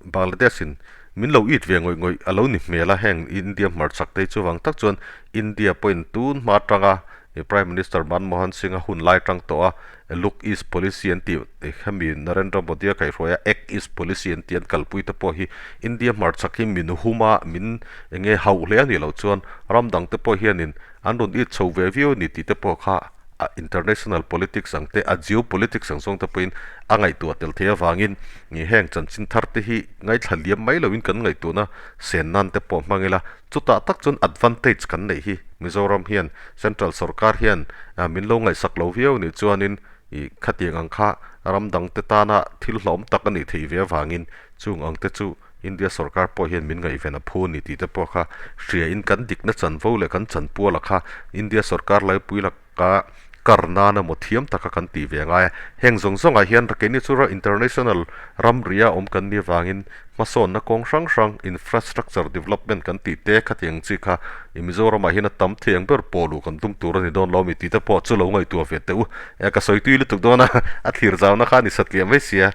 Bangladesh in min lo it ve ngawih ngawih a lo ni hmel a, heng India hmarchhak te hi chuvang tak chuan India pawhin tun hma atanga Prime Minister Manmohan Singh a hun lai tang tawh a, Look East Policy an tih hemi Narendra Modi a kaihhruai a Act East Policy an tih an kalpui te pawh hi India hmarchhak hi min hum a, min enge hauh hle a nih loh chuan ram dang te pawh hianin an rawn it chho ve viau a ni tih te pawh kha a international politics ang te a geopolitics ang zawng te pawhin a ngaihtuah tel thei avangin heng chanchin thar te hi ngaithla liam mai loin kan ngaihtuahna sen nan te pawh hmang ila chutah tak chuan advantage kan neih hi Mizoram hian central sorkar hian min lo ngaihsak lo viau nih chuanin ih khatiang ang kha ram dang te tana thil hlawm tak a nih theih ve avangin chung ang te chu India sorkar pawh hian min ngaihven a phu a ni tih te pawh kha hria in kan dikna chanvo leh kan chanpuala kha India sorkar laipui laka kar nan emaw thiam taka kan tih ve a ngai a. Heng zawng zawngah hian keini chu international ramria awm kan nih avangin hmasawnna kawng hrang hrang infrastructure development kan tih te khatiang chi kha Mizoramah hian a tam thei ang ber pawh luh kan tum tur a ni dawn lo a mi tih te pawh chu lo ngaihtuah ve teh u. Ka sawi tui lutuk dawn a, a thlir zauna kha a ni satliah mai sia,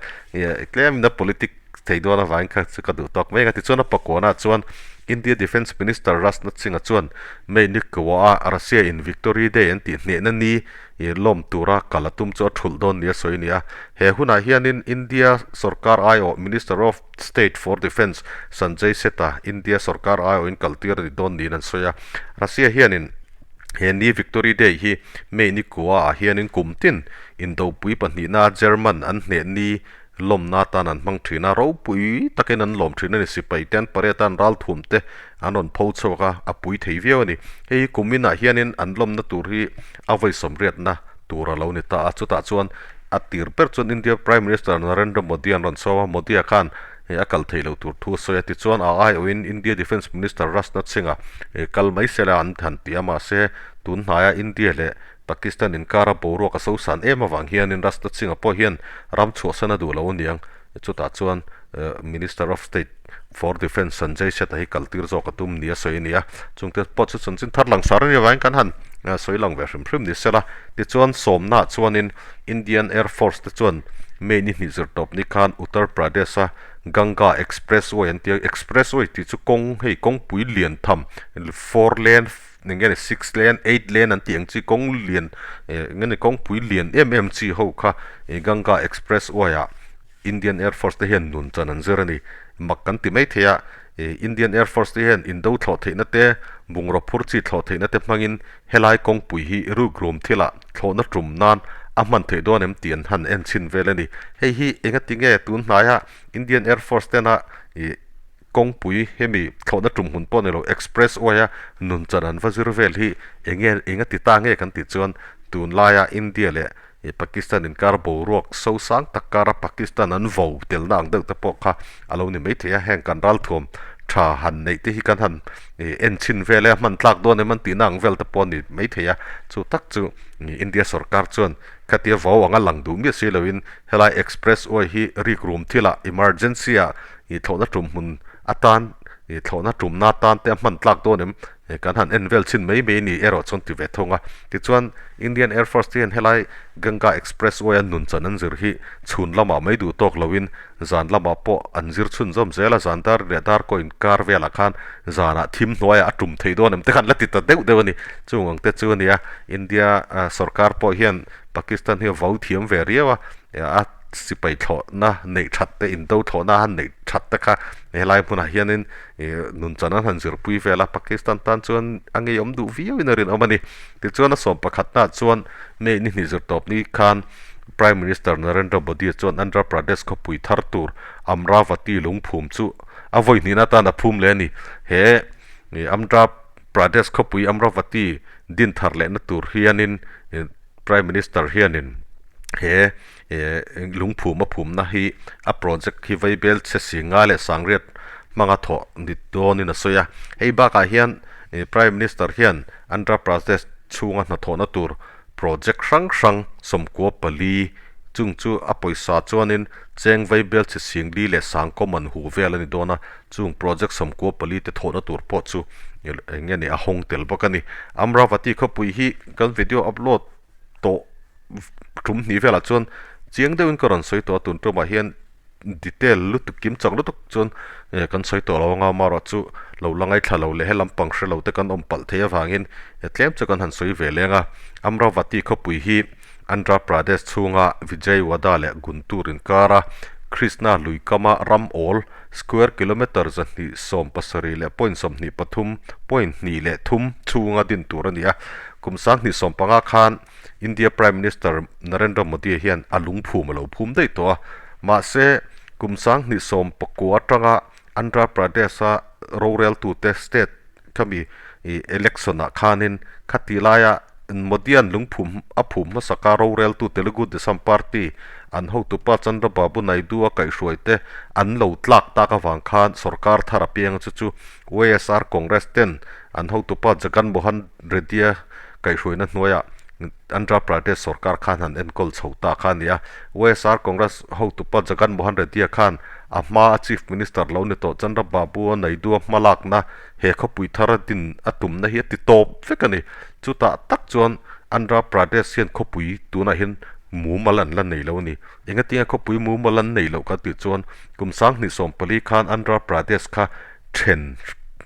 tlemin a politic Thei dawn avangin kha chu ka duh tawk mai ang a. Tichuan a pakuanah chuan India Defence Minister Rajnath Singh-a chuan May ni kuaah Russia in Victory Day an tih hnehna ni lawm tura kal a tum chu a thulh dawn nia sawi a ni a. He hunah hianin India sorkar aiawh Minister of State for Defence Sanjay Seth-a India sorkar aiawhin kaltir a ni dawn niin an sawi a. Russia hianin he ni Victory Day hi May ni kuaah hianin kum tin indopui pahnihna German an hneh ni Lawmna atan an hmang thin a, ropui takin an lawm thin a ni. Sipai te an parade a, an ralthum te an rawn pho chhuak a, a pui thei viau a ni. Hei hi kum inah hianin an lawmna tur hi a vawi sawmriatna tur a lo ni ta a, chutah chuan a tir ber chuan India Prime Minister Narendra Modi an rawn sawm a, Modi-a khan a kal theih loh tur thu a sawi a, tichuan a aiawhin India Defence Minister Rajnath Singh-a kal mai sela an han ti a, mahse tun hnaia India leh Pakistan inkara boruak a sosan em avang hianin Rajnath Singh-a pawh hian ram chhuahsan a duh lo aniang. Chutah chuan Minister of State for Defence Sanjay Seth-a hi kaltir zawk a tum nia sawi a ni a. Chungte pawh chu chanchin thar langsar a nih avangin kan han sawi lang ve hrim hrim ni sela. Tichuan sawmnaah chuanin Indian Air Force te chuan May ni hnih zir tawp ni khan Uttar Pradesh-a Ganga Expressway an ti a. Expressway tih chu kawng hei kawngpui lian tham four lane Eng nge ni six lane eight lane an tih ang chi kawng lian eh eng nge ni kawngpui lian em em chi ho kha ih Ganga Express way ah Indian Air Force te hian nun chan an zir a ni. Mak kan ti mai thei a, ih Indian Air Force te hian indo thlawh theihna te bungraw phur chi thlawh theihna te hmangin helai kawngpui hi rukrum thilah thlawhna tum nan a hman theih dawn em tih an han en chhin vel a ni. Hei hi engati nge tun hnaia Indian Air Force tena ih Kawngpui hemi thlawhna tum hmun pawh ni lo express way a nun chan an va zir vel hi enge eng a ti ta nge kan tih chuan tunlaia India leh Pakistan inkar boruak so sang tak kara Pakistan an vo telna ang deuh te pawh kha a lo ni maithei a, heng kan ralthuam tha han neih te hi kan han en chhin vel e a hman tlak dawn em an tihna ang vel te pawh a ni maithei a, chu tak chu India sorkar chuan khatia vo anga lang duh miah si loin helai express way hi rikrum thilah emergency ah Ih thlawhna tum hmun atan ih thlawhna tumna atan te a hman tlak dawn em? Kan han en vel chhin mai mai ni erawh chuan ti ve thung a. Tichuan Indian Air Force te hian helai Ganga Expressway a nun chan an zir hi chhun lamah mai duh tawk loin zan lamah pawh an zir chhunzawm zel a, zan dar leh dar kaw inkar velah khan zanah thim hnuaiah a tum thei dawn em te khan la ti ta deuh deuh a ni. Chung ang te chu a nia India sorkar pawh hian Pakistan hi a vo thiam ve riau a, a sipai thlawhna neih that te indo thlawhna han neih that te kha helai hmunah hianin ih nun chan an han zirpui vel a, Pakistan tan chuan a ngeiawm duh viauin a rinawm a ni. Tichuan a sawm pakhatnaah chuan May ni hnih zir tawp ni khan Prime Minister Narendra Modi chuan Andhra Pradesh khawpui thar tur Amravati lungphum chu a vawi hnihna atan a phum leh a ni. He Andhra Pradesh khawpui Amravati din thar lehna tur hianin Prime Minister hianin he lungphum a phumna hi a project hi vaibel chhe singa leh sangriat hmanga thawh ni dawnin a sawi a. Hei bakah hian Prime Minister hian Andhra Pradesh chhunga hnathawhna tur project hrang hrang 94. Chung chu a pawisa chuanin cheng vei bel chhe sing li leh sang kawm an huh vel a ni dawn a, chung project 94 te thawhna tur pawh chu eng nge ni a hawng tel bawk a ni. Amravati khawpui hi kan video upload tawh tum hnih velah chuan chiang deuhin ka rawn sawi tawh a, tun tumah hian detail lutuk kim chak lutuk chuan kan sawi tawh lo anga amaherawh chu lo la ngaithla lo leh he lampang hre lo te kan awm palh thei avangin tlem chu kan han sawi ve leng a. Amravati khawpui hi Andhra Pradesh chhunga Vijayawada leh Guntur inkara Krishna lui kama ram awl square kilometre 270 leh point 23 point hnih leh thum chhunga din tur a ni a. Kum 2015 khan India Prime Minister Narendra Modi hian a lungphum a lo phum daih tawh a, mahse kum 2019 atanga Andhra Pradesh-a roreltute state khami election-ah khanin khati laia Modi-a'n lungphum a phum hmasaka roreltu Telugu Desam Party an hotupa Chandrababu Naidu-a kaihhruaite an lo tlak tak avang khan sorkar thar a piang chu chu YSR Congress ten an hotupa Jagan Mohan Reddy-a kaihhruaina hnuaiah Andhra Pradesh sorkar khan han enkawl chho ta kha a ni a. YSR Congress hotupa Jagan Mohan Reddy-a khan a hmaa a Chief Minister lo ni tawh Chandrababu-a Naidu-a hmalakna he khawpui thar a din a tumna hi a ti tawp vek a ni. Chutah tak chuan Andhra Pradesh hian khawpui tunah hian mumal an la nei lo a ni. Engatinge khawpui mumal an nei loh kan tih chuan kum 2014 khan Andhra Pradesh kha then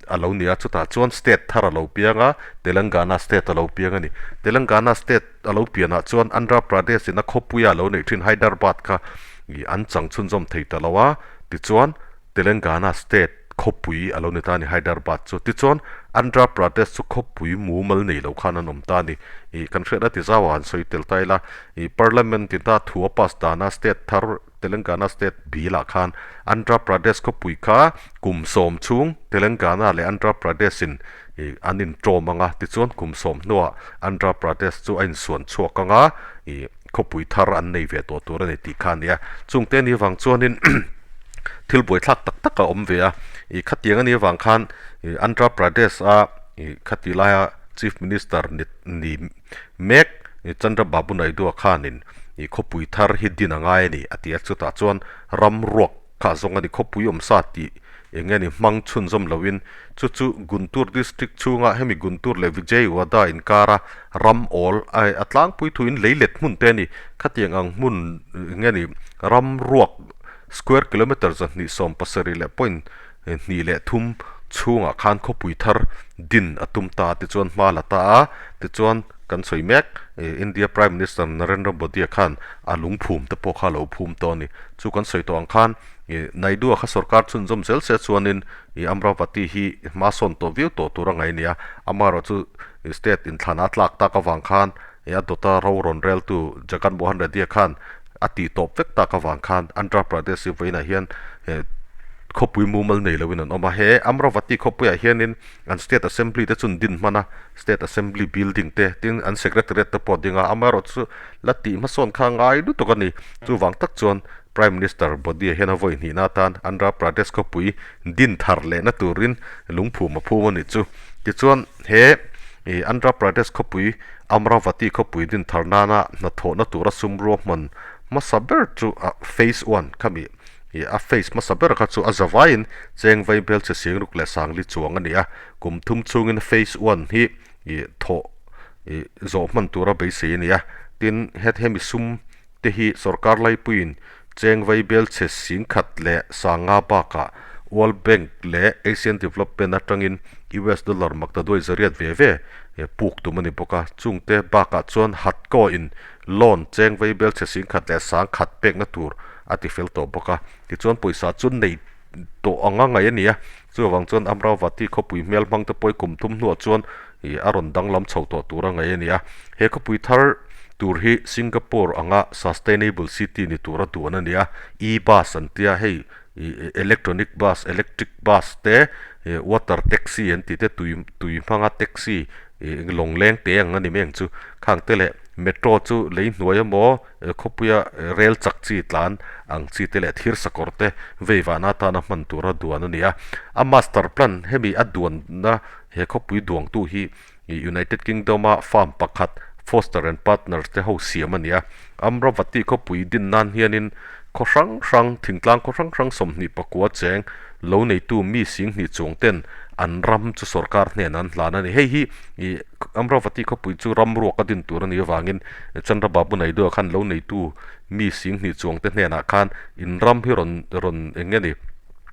a lo ni a, chutah chuan state thar a lo piang a, Telangana state a lo piang a ni. Telangana state a lo pianah chuan Andhra Pradesh in a khawpuia a lo neih thin Hyderabad kha an chang chhunzawm thei ta lo a, tichuan Telangana state khawpui a lo ni ta a ni Hyderabad chu. Tichuan Andhra Pradesh chu khawpui mumal nei lo khan an awm ta a ni. Ih kan hriatna ti zauah han sawi tel ta ila, ih Parliament in ta thu a pass dana state thar Telangana state bilah khan Andhra Pradesh khawpui kha kum sawm chhung Telangana leh Andhra Pradesh in ih an inṭawm ang a, tichuan kum sawm hnuah Andhra Pradesh chu a insuan chhuak ang a, ih khawpui thar an nei ve tawh tur a ni tih kha a ni a. Chungte a nih avang chuanin thil buaithlak tak tak a awm ve a, ih khatiang a nih avang khan ih Andhra Pradesh a ih khati laia Chief Minister ni ni mek Chandrababu Naidu-a khanin ih khawpui thar hi din a ngai a ni a ti a, chutah chuan ram ruak kha zawng a ni khawpui awm sa tih eng nge ni hmang chhunzawm loin chu chu Guntur district chhunga hemi Guntur leh Vijayawada inkara ram awl a tlangpui thuin lei let hmun te a ni khatiang ang hmun eng nge ni ram ruak square kilometre 270 leh point hnih leh thum chhungah khan khawpui thar din a tum ta tichuan hma la ta a, tichuan kan sawi mek India Prime Minister Narendra Modi-a khan a lungphum te pawh kha a lo phum tawh a ni. Chu kan sawi tawh ang khan Naidu-a kha sorkar chhunzawm zel se chuanin Amravati hi hma sawn tawh viau tawh tur a ngaih a ni a, amaherawhchu state inthlan a tlak tak avang khan a dawta ro rawn reltu Jagan Mohan Reddy-a khan a tih tawp vek tak avang khan Andhra Pradesh hi vawiinah hian khawpui mumal nei loin an awm a. He Amravati khawpuiah hianin an State Assembly te chu an din hman a, State Assembly building te tin an Secretariat te pawh a ding a, amaherawhchu la tih hmasawn kha ngai lutuk a ni. Chuvang tak chuan Prime Minister Modi-a hian a vawi hnihna atan Andhra Pradesh khawpui din thar lehna turin lungphum a phum a nih chu. Tichuan he Andhra Pradesh khawpui Amravati khawpui din thar nana hnathawhna tura sum ruahman hmasa ber chu a phase one khami ih a phase hmasa ber kha chu a zavaiin cheng vai bel che sing ruk leh sangli chuang a ni a, kum thum chhungin phase one hi ih thawh ih zawh hman tura beisei a ni a, tin het hemi sum te hi sorkar laipuiin cheng vai bel che sing khat leh sanga bakah World Bank leh Asian Development atangin US dollar maktaduai zariat ve ve puk tum a ni bawk a, chungte bakah chuan Hatco in loan cheng vai bel che sing khat leh sang khat pekna tur a ti fel tawh bawk a, tichuan pawisa chu nei tawh anga ngaih a ni a, chuvang chuan Amravati khawpui hmel hmang te pawh kum thum hnuah chuan ih a rawn danglam chho tawh tur a ngaih a ni a, he khawpui thar tur hi Singapore anga sustainable city ni tura duan a ni a, e-bus an tia hei ih electronic bus, electric bus te ih water taxi an tih te tui tui hmanga taxi ih lawngleng te ang a ni mai ang chu khang te leh metro chu lei hnuai emaw Khawpuia rel chak chi tlan ang chi te leh thir sakawr te vei vahna atana hman tura duan a ni a. A master plan hemi a duanna he khawpui duangtu hi United Kingdom-a farm pakhat Foster and Partners te ho siam a ni a. Amravati khawpui din nan hianin khaw hrang hrang, thingtlang khaw hrang hrang 24 cheng lo neitu mi 2000 chuang ten an ram chu sorkar hnenah an hlan a ni. Hei hi ih Amravati khawpui chu ram ruak a din tur a nih avangin Chandrababu Naidu-a khan lo neitu mi 2000 chuang te hnenah khan in ram hi rawn rawn eng nge ni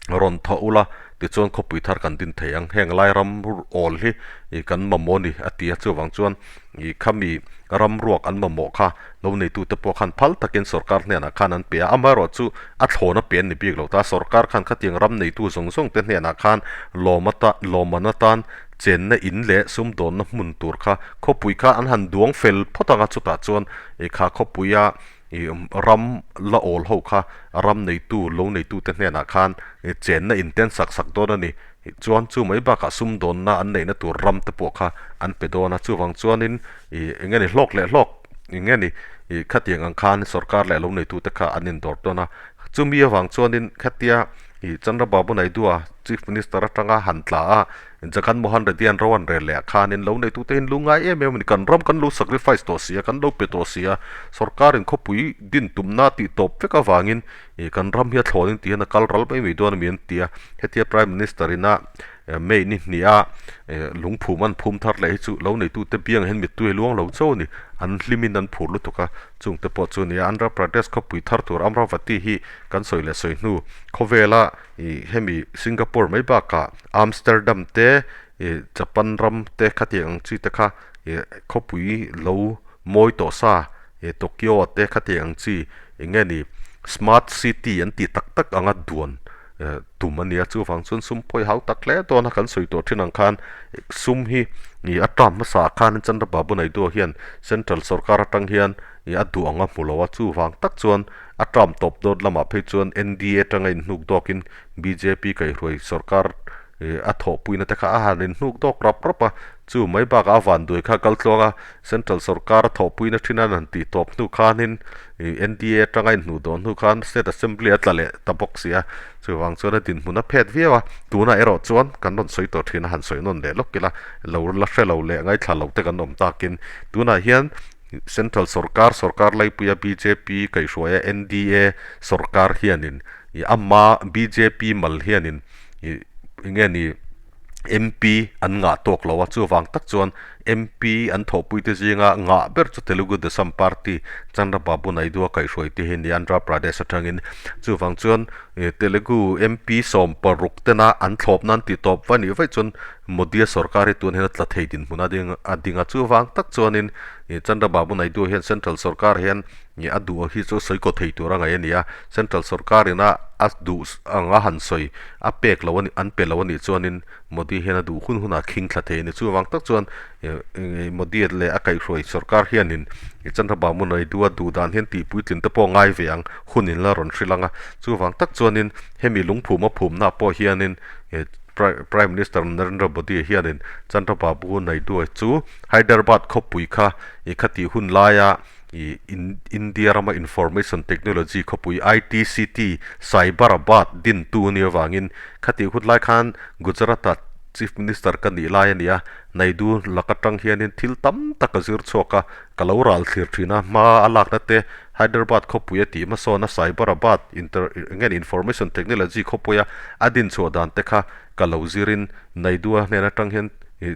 rawn thawh ula tichuan khawpui thar kan din thei ang. Heng lai ram awl hi ih kan mamawh a ni a ti a, chuvang chuan Ih khami ram ruak an mamawh kha lo neitute pawh khan phal takin sorkar hnenah khan an pe a, amaherawhchu a thlawn a pe an ni bik lo ta, sorkar khan khatiang ram neitu zawng zawng te hnenah khan lawm ata lawmman atan chenna in leh sumdawnna hmun tur kha khawpui kha an han duang fel phawt ang a, chutah chuan ih kha khawpuia ih ram la awl ho kha ram neitu lo neitute hnenah khan chenna in te an sak sak dawn a ni. Chuan chu mai bakah sumdawnna an neihna tur ram te pawh kha an pe dawn a, chuvang chuanin ih eng nge ni hlawk leh hlawk eng nge ni ih khatiang ang khan sorkar leh lo neitute kha an indawr tawn a, chumi avang chuanin khatia ih Chandrababu Naidu-a Chief Minister atanga han tla a, Jagan Mohan Reddy-a'n ro an rel leh ah khanin lo neitute hi lu ngai em em a ni, kan ram kan lo sacrifice tawh si a, kan lo pe tawh si a, sorkarin khawpui din tumna tih tawp vek avangin Ih kan ram hi a thlawnin ti hian a kal ral mai mai dawn a mi an ti a, hetia Prime Minister ina May ni hnih a lungphum an phum thar leh hi chu lo neitute biang hian mittui a luang lo chauh a ni, an hlimin an phur lutuk a, chungte pawh chu a ni a, Andhra Pradesh khawpui thar tur Amravati hi kan sawi leh sawi hnu khawvela ih hemi Singapore mai bakah Amsterdam te ih Japan ram te khatiang ang chi te kha ih khawpui lo mawi tawh sa He Tokyo te khatiang ang chi eng nge ni smart city an tih tak tak anga duan tum a nia chuvang chuan sum pawh i hau tak hle dawn a kan sawi tawh thin ang khan sum hi ih a term hmasa ah khan Chandrababu Naidu hian central sorkar atang hian ih a duh ang a hmu lo a chuvang tak chuan a term tawp dawt lamah phei chuan N_D_A atanga inhnuk dawkin B_J_P kaihhruai sorkar ih a thawhpuina te kha a han inhnuk dawk rap rap a chu mai bakah a van duai kha a kal tluang a Central sorkar a thawhpuina thin an han tih tawp hnu khanin ih N_D_A atanga inhnuh dawn hnu khan State Assembly a tla leh ta bawk si a chuvang chuan a dinhmun a phet viau a tunah erawh chuan kan rawn sawi tawh thin a han sawi nawn leh lawk ila lo la hre lo leh ngaithla lo te kan awm takin tunah hian Central sorkar sorkar laipuia B_J_P kaihhruaia N_D_A sorkar hianin ih ama B_J_P mal hianin ih eng nge ni MP an ngah tawk lo a, chuvang tak chuan MP an thawhpuite zinga ngah ber chu Telugu Desam Party Chandrababu Naidu-a kaihhruai te hi a ni Andhra Pradesh atangin. Chuvang chuan Telugu MP 16 tena an thlawp nan tih tawp va nih vaih chuan Modi-a sorkar hi tun hian a tla thei dinhmun a ding a ding a, chuvang tak chuanin Chandrababu Naidu hian Central sorkar hian a duh hi chu sawi kaw thei tur a ngaih a ni a, Central sorkar ina a duh ang a han sawi a pek lo a nih an pe lo a nih chuanin Modi hian a duh hun hunah khing thla thei a ni. Chuvang tak chuan Modi leh a kaihhruai sorkar hianin Chandrababu Naidu a duh dan hian tih puitlin te pawh ngai ve ang hun in la rawn hrilh ang a. Chuvang tak chuanin hemi lungphum a phumna pawh hianin Prime Minister Narendra Modi hianin Chandrababu Naidu chu Hyderabad khawpui kha i khatih hun laia Ih India rama Information Technology khawpui ITCT Cyberabad dintu a nih avangin khatih hun lai khan Gujarat-a Chief Minister ka nih lai a ni a, Naidu lak atang hianin thil tam tak a zir chhuak a, ka lo ral thlir thin a, hma a lakna te Hyderabad khawpui a tih hmasawn a Cyberabad inter nge Information Technology khawpuia a din chhuah dan te kha ka lo zirin Naidu-a hnen atang hian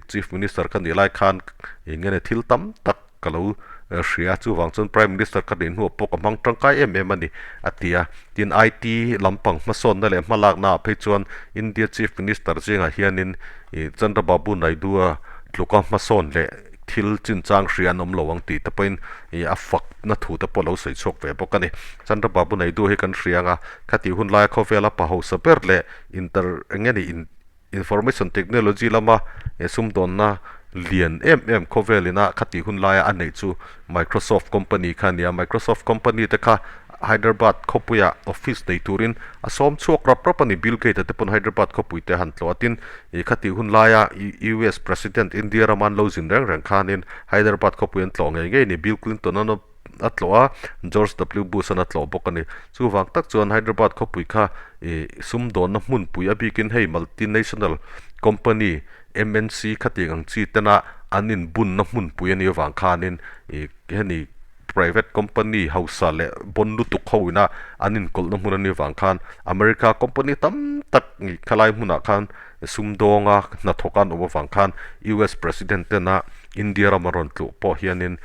Chief Minister ka nih lai khan eng nge thil tam tak Ka lo hria a, chuvang chuan Prime Minister ka nih hnuah pawh ka hmang tangkai em em a ni, a ti a. Tin, IT lampang hmasawnna leh hmalaknaah phei chuan India Chief Minister zingah hianin Chandrababu Naidu-a tluka hmasawn leh thil chinchang hria an awm lo ang tih te pawhin a fakna thu te pawh a lo sawi chhuak ve bawk a ni. Chandrababu Naidu hi kan hria ang a, khatih hun laia khawvela pa hausa ber leh inter eng nge ni Information Technology lama sumdawnna lian em em khawvel ina khatih hun laia a neih chu Microsoft company kha a ni a. Microsoft company te kha Hyderabad khawpuia office nei turin a sawm chhuak rap rap a ni. Bill Gates-a te pawn Hyderabad khawpui te han tlawh a. Tin, ih khatih hun laia US President India rama an lo zin reng reng khanin Hyderabad khawpui an tlawh ngei ngei a ni. Bill Clinton-a a tlawh a, George W Bush-an a tlawh bawk a ni. Chuvang tak chuan Hyderabad khawpui kha ih sumdawnna hmunpui a bikin hei multinational company MNC khatiang ang chi tena an inbunna hmunpui a nih avang khanin ih hemi private company hausa leh bon lutuk ho ina an inkawlhna hmun a nih avang khan America company tam tak ih khalai hmunah khan sumdawnga hnathawk an awm avang khan US president tena India rama rawn tluh pawh hianin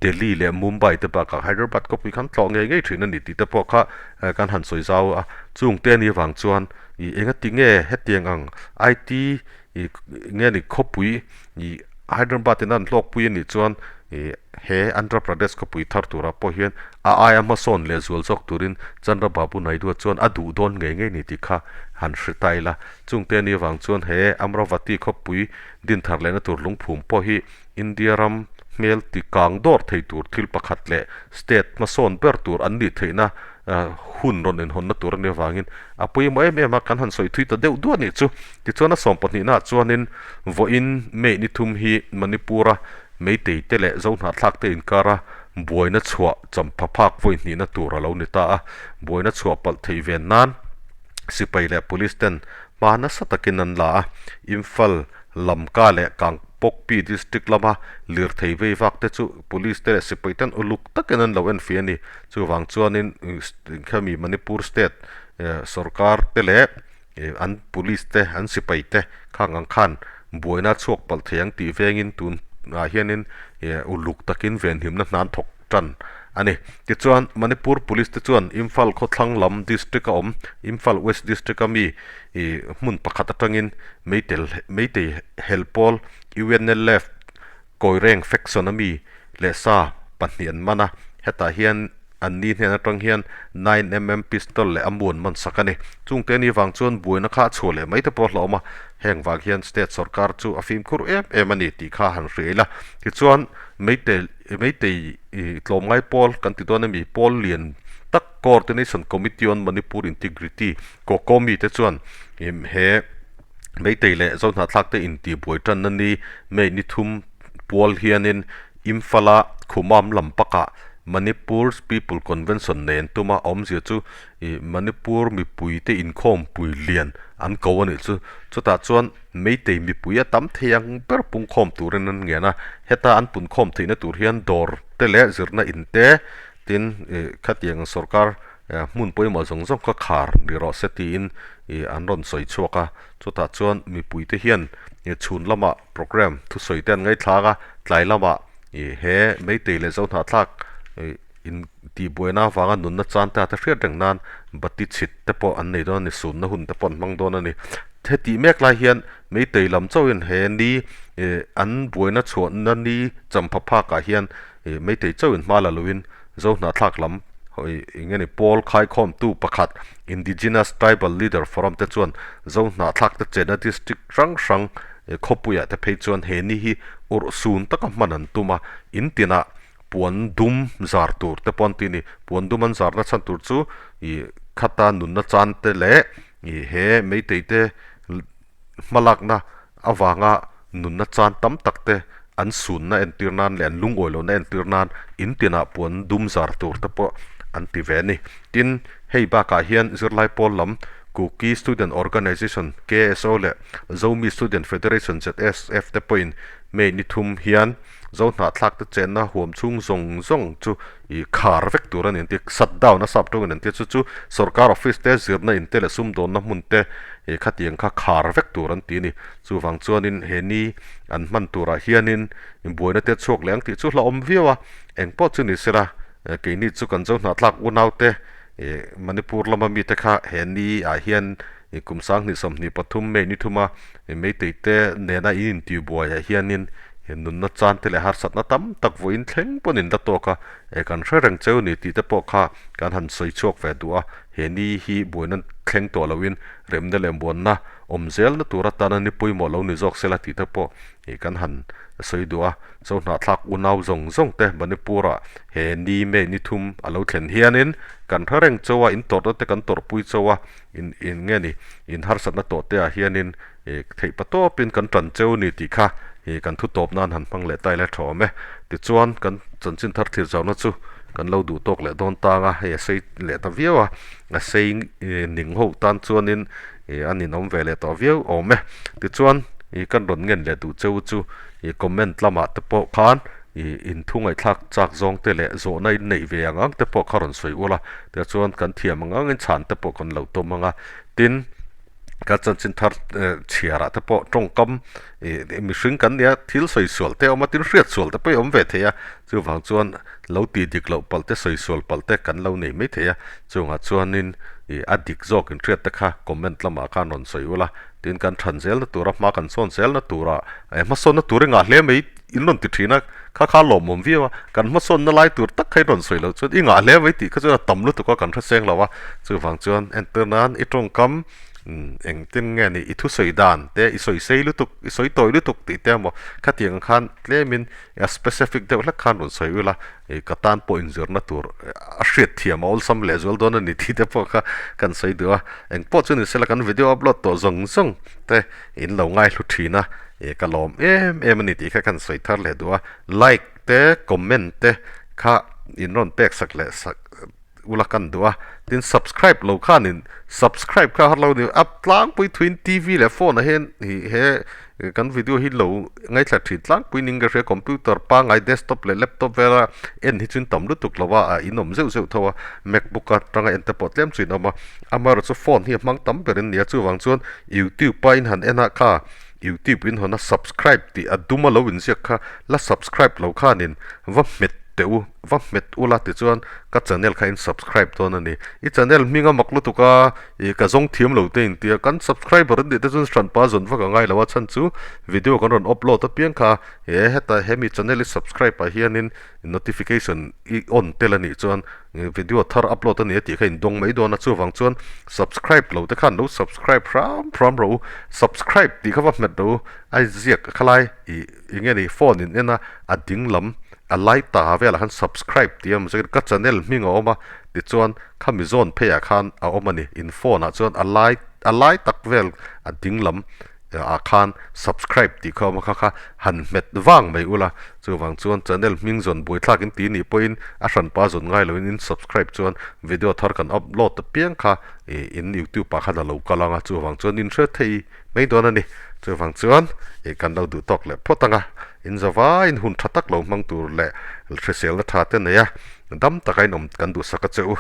Delhi leh Mumbai te bakah Hyderabad khawpui khan tlawh ngei ngei thin a ni tih te pawh kha kan han sawi zau a. Chung te anih avang chuan ih engati nge hetiang ang IT ih nge ni khawpui ih Hyderabad in a an hlawkpui anih chuan ih he Andhra Pradesh khawpui thar turah pawh hian a aia hmasawn leh zual zawk turin Chandra Babu Naidu chuan a duh dawn ngei ngei ni tih kha han hre ta ila. Chung te anih avang chuan he Amravati khawpui din thar lehna tur lungphum pawh hi India ram hmel ti kang dawr thei tur thil pakhat leh state hmasawn ber tur an nih theihna hun rawn inhawnna tur a nih avangin a pawimawh em em a, kan han sawi thui ta deuh duah nih chu. Tichuan a sawm pahnihnaah chuanin vawiin May ni thum hi Manipur-a Meitei te leh Zohnahthlak te inkara buaina chhuah champha phak vawi hnihna tur a lo ni ta a, buaina chhuah palh theih ven nan sipai leh police ten hma nasa takin an la a, Imphal, Lamka leh Kangpokpi district lama lirthei vei vak te chu police te leh sipai ten uluk takin an lo enfiah a ni. Chuvang chuanin khami Manipur state sorkar te leh an police te an sipai te khang ang khan buaina chhuak palh thei ang tih vengin tunah hianin uluk takin venhimna hna an thawk tan a ni. Tichuan Manipur police te chuan Imphal khawthlang lam district a awm Imphal West district a mi ih hmun pakhat atangin meitel meitei hel pawl UNLF Koireng faction a mi leh sa pahnih an man a, hetah hian an ni hnen atang hian 9mm pistol leh a mu an man sak a ni. Chungte ni vang chuan buaina kha a chhuah leh mai te pawh a hlauhawm a, heng vang hian state sorkar chu a fimkhur em em a ni tih kha han hria ila. Tichuan Meitei Meitei tlawmngai pawl kan ti dawn ami pawl lian tak Coordination Committee on Manipur Integrity, Kokomi te chuan he Meitei leh Zohnahthlak te intihbuai tanna ni May ni thum pual hianin Imphal-a Khumam lam pakah Manipur's People Convention nei an tum a, awmzia chu ih Manipur mipuite inkhawmpui lian an ko a nih chu. Chutah chuan Meitei mipui a tam thei ang ber pungkhawm turin an ngen a, heta an punkhawm theihna tur hian dawr te leh zirna in te tin ih khatiang sorkar hmun pawimawh zawng zawng kha khar ni rawh se tiin ih an rawn sawi chhuak a, chutah chuan mipuite hian ih chhun lamah programme thusawi te an ngaithlak a, tlai lamah ih he Meitei leh Zohnahthlak ih in tihbuaina avanga nunna chan te a te hriat reng nan bati chhit te pawh an nei dawn a ni, sunna hun te pawh an hmang dawn a ni. Hetih mek lai hian Meitei lam chauhin he ni ih an buaina chhuahna ni champha phakah hian ih Meitei chauhin hma la loin Zohnahthlak lam hawi eng nge ni pawl khaikhawmtu pakhat Indigenous Tribal Leader Forum te chuan Zohnahthlak te chenna district hrang hrang khawpuiah te phei chuan he ni hi urhsun taka hman an tum a, in tinah puan dum zar tur te pawh an ti a ni. Puan dum an zarna chhan tur chu ih khata nunna chan te leh ih he meitei te hmalakna avanga nunna chan tam tak te an sunna entir nan leh an lungawi lohna entir nan in tinah puan dum zar tur te pawh an ti ve a ni. Tin, hei bakah hian zirlai pawl lam Kuki Student Organization, KSO, leh Zomi Student Federation, ZSF, te pawhin May ni thum hian Zohnahthlak te chenna huam chhung zawng zawng chu ih khar vek tur a ni an ti. Shut down a sap tawngin an ti a, chu chu sorkar office te, zirna in te leh sumdawnna hmun te ih khatiang kha khar vek tur an ti a ni. Chuvang chuanin he ni an hman turah hianin buaina te chhuak leh ang tih chu hlauhawm viau a, eng pawh chu ni sela keini chu kan Zohnahthlak unaute ih Manipur lama mite kha he ni ah hian ih kum 2023 May ni thuma Meitei te nena in intihbuaiah hianin nunna chan te leh harsatna tam tak vawiin thleng pawn in la tawk a, kan hre reng cheu ni tih te pawh kha kan han sawi chhuak ve duh a, he ni hi buaina thleng tawh loin remna leh muanna awm zelna tur atana ni pawimawh lo ni zawk sela tih te pawh kan han sawi duh a. Zohnahthlak unau zawng zawng te Manipur-ah he ni May ni thum a lo thlen hianin kan hre reng chauh a, in tawrhna te kan tawrhpui chauh a, In in nge ni in harsatna tawh te ah hianin ih theih pa tawpin kan tan cheu ni tih kha ih kan thu tawp nan han hmang leh ta ila tha awm e. Tichuan kan chanchin thar thlir zauhna chu kan lo duh tawk leh dawn tang a, hei a sei leh ta viau a, a sei ning ho tan chuanin ih a ninawm ve leh tawh viau awm e. Tichuan. Ih kan rawn ngen leh duh cheu chu ih comment lamah te pawh khan ih inthu ngaihthlak chak zawng te leh zawhna in neih ve ang ang te pawh kha rawn sawi ula tichuan kan thiam ang angin chhan te pawh kan lo tum ang a tin kan chanchin thar chhiarah te pawh tawngkam ih mihring kan nia thil sawi sual te a awm a tin hriat sual te pawh hi a awm ve thei a chuvang chuan lo tih dik loh palh te sawi sual palh te kan lo nei mai thei a chungah chuanin ih a dik zawk inhriat te kha comment lamah khan rawn sawi ula. Tin kan than zelna tura hma kan sawn zelna tura eh hmasawnna tur i ngah hle mai in rawn ti thin a, kha kha lawmawm viau a, kan hmasawnna lai tur tak kha in rawn sawi loh chuan i ngah hle mai tih kha chuan a tam lutuk a kan hre seng lo a, chuvang chuan entir nan i tawngkam engtin nge ni i thusawi dan te i sawi sei lutuk i sawi tawi lutuk tih te emaw khatiang ang khan tlemin a specific deuh hlek khan rawn sawi ula ih ka tan pawh inzirna tur a hriat thiam a awlsam leh zual dawn a ni tih te pawh kha kan sawi duh a, eng pawh chu ni sela kan video upload tawh zawng zawng te in lo ngaihlu thin a, ih ka lawm em em a ni tih kha kan sawi thar leh duh a, like te comment te kha in rawn pek sak leh sak ula kan duh a, tin subscribe lo khanin subscribe kha har lo ni a tlangpui thuin T_V leh phone ah hian ih he kan video hi lo ngaithla thin tlangpui ning ka hria computer pangngai desktop leh laptop vela en hi chuan tam lutuk lo a a inawm zeuh zeuh tho a macbook atanga en te pawh tlem chu inawm a amaherawhchu phone hi a hmang tam ber in nia chuvang chuan youtube a in han en a kha youtube in hawn a subscribe tih a dum a lo inziak kha la subscribe lo khanin va hmet teh u. Va hmet ula tichuan ka channel kha in subscribe dawn a ni. I channel hming a mak lutuk a, ih ka zawng thiam lo te intia kan subscriber an nih te chuan hranpa zawn vak a ngai lo a chhan chu video kan rawn upload apiang kha he heta hemi channel i subscribe ah hianin notification i on tel a nih chuan video thar upload a ni a tih kha in dawng mai dawn a chuvang chuan subscribe lo te khan lo subscribe hram hram rawh u subscribe tih kha va hmet rawh u a ziak khalai ih eng nge ni phone in en a a ding lam A lai ta velah khan subscribe tih a awm zawk in ka channel hming a awm a tichuan khami zawn pheiah khan a awm a ni in phone ah chuan a lai a lai tak vel a ding lam ah khan subscribe tih kha a awm a kha kha han hmet vang mai ula chuvang chuan channel hming zawn buaithlak in tih nih pawhin a hranpa zawn ngai loin in subscribe chuan video thar kan upload apiang kha ih in youtube ah khan a lo kal ang a chuvang chuan in hre thei mai dawn a ni. Chuvang chuan ih kan lo duh tawk leh phawt ang a, in zavaiin hun tha tak lo hmang tur leh hriselna tha te nei a, dam taka in awm kan duhsak a che u.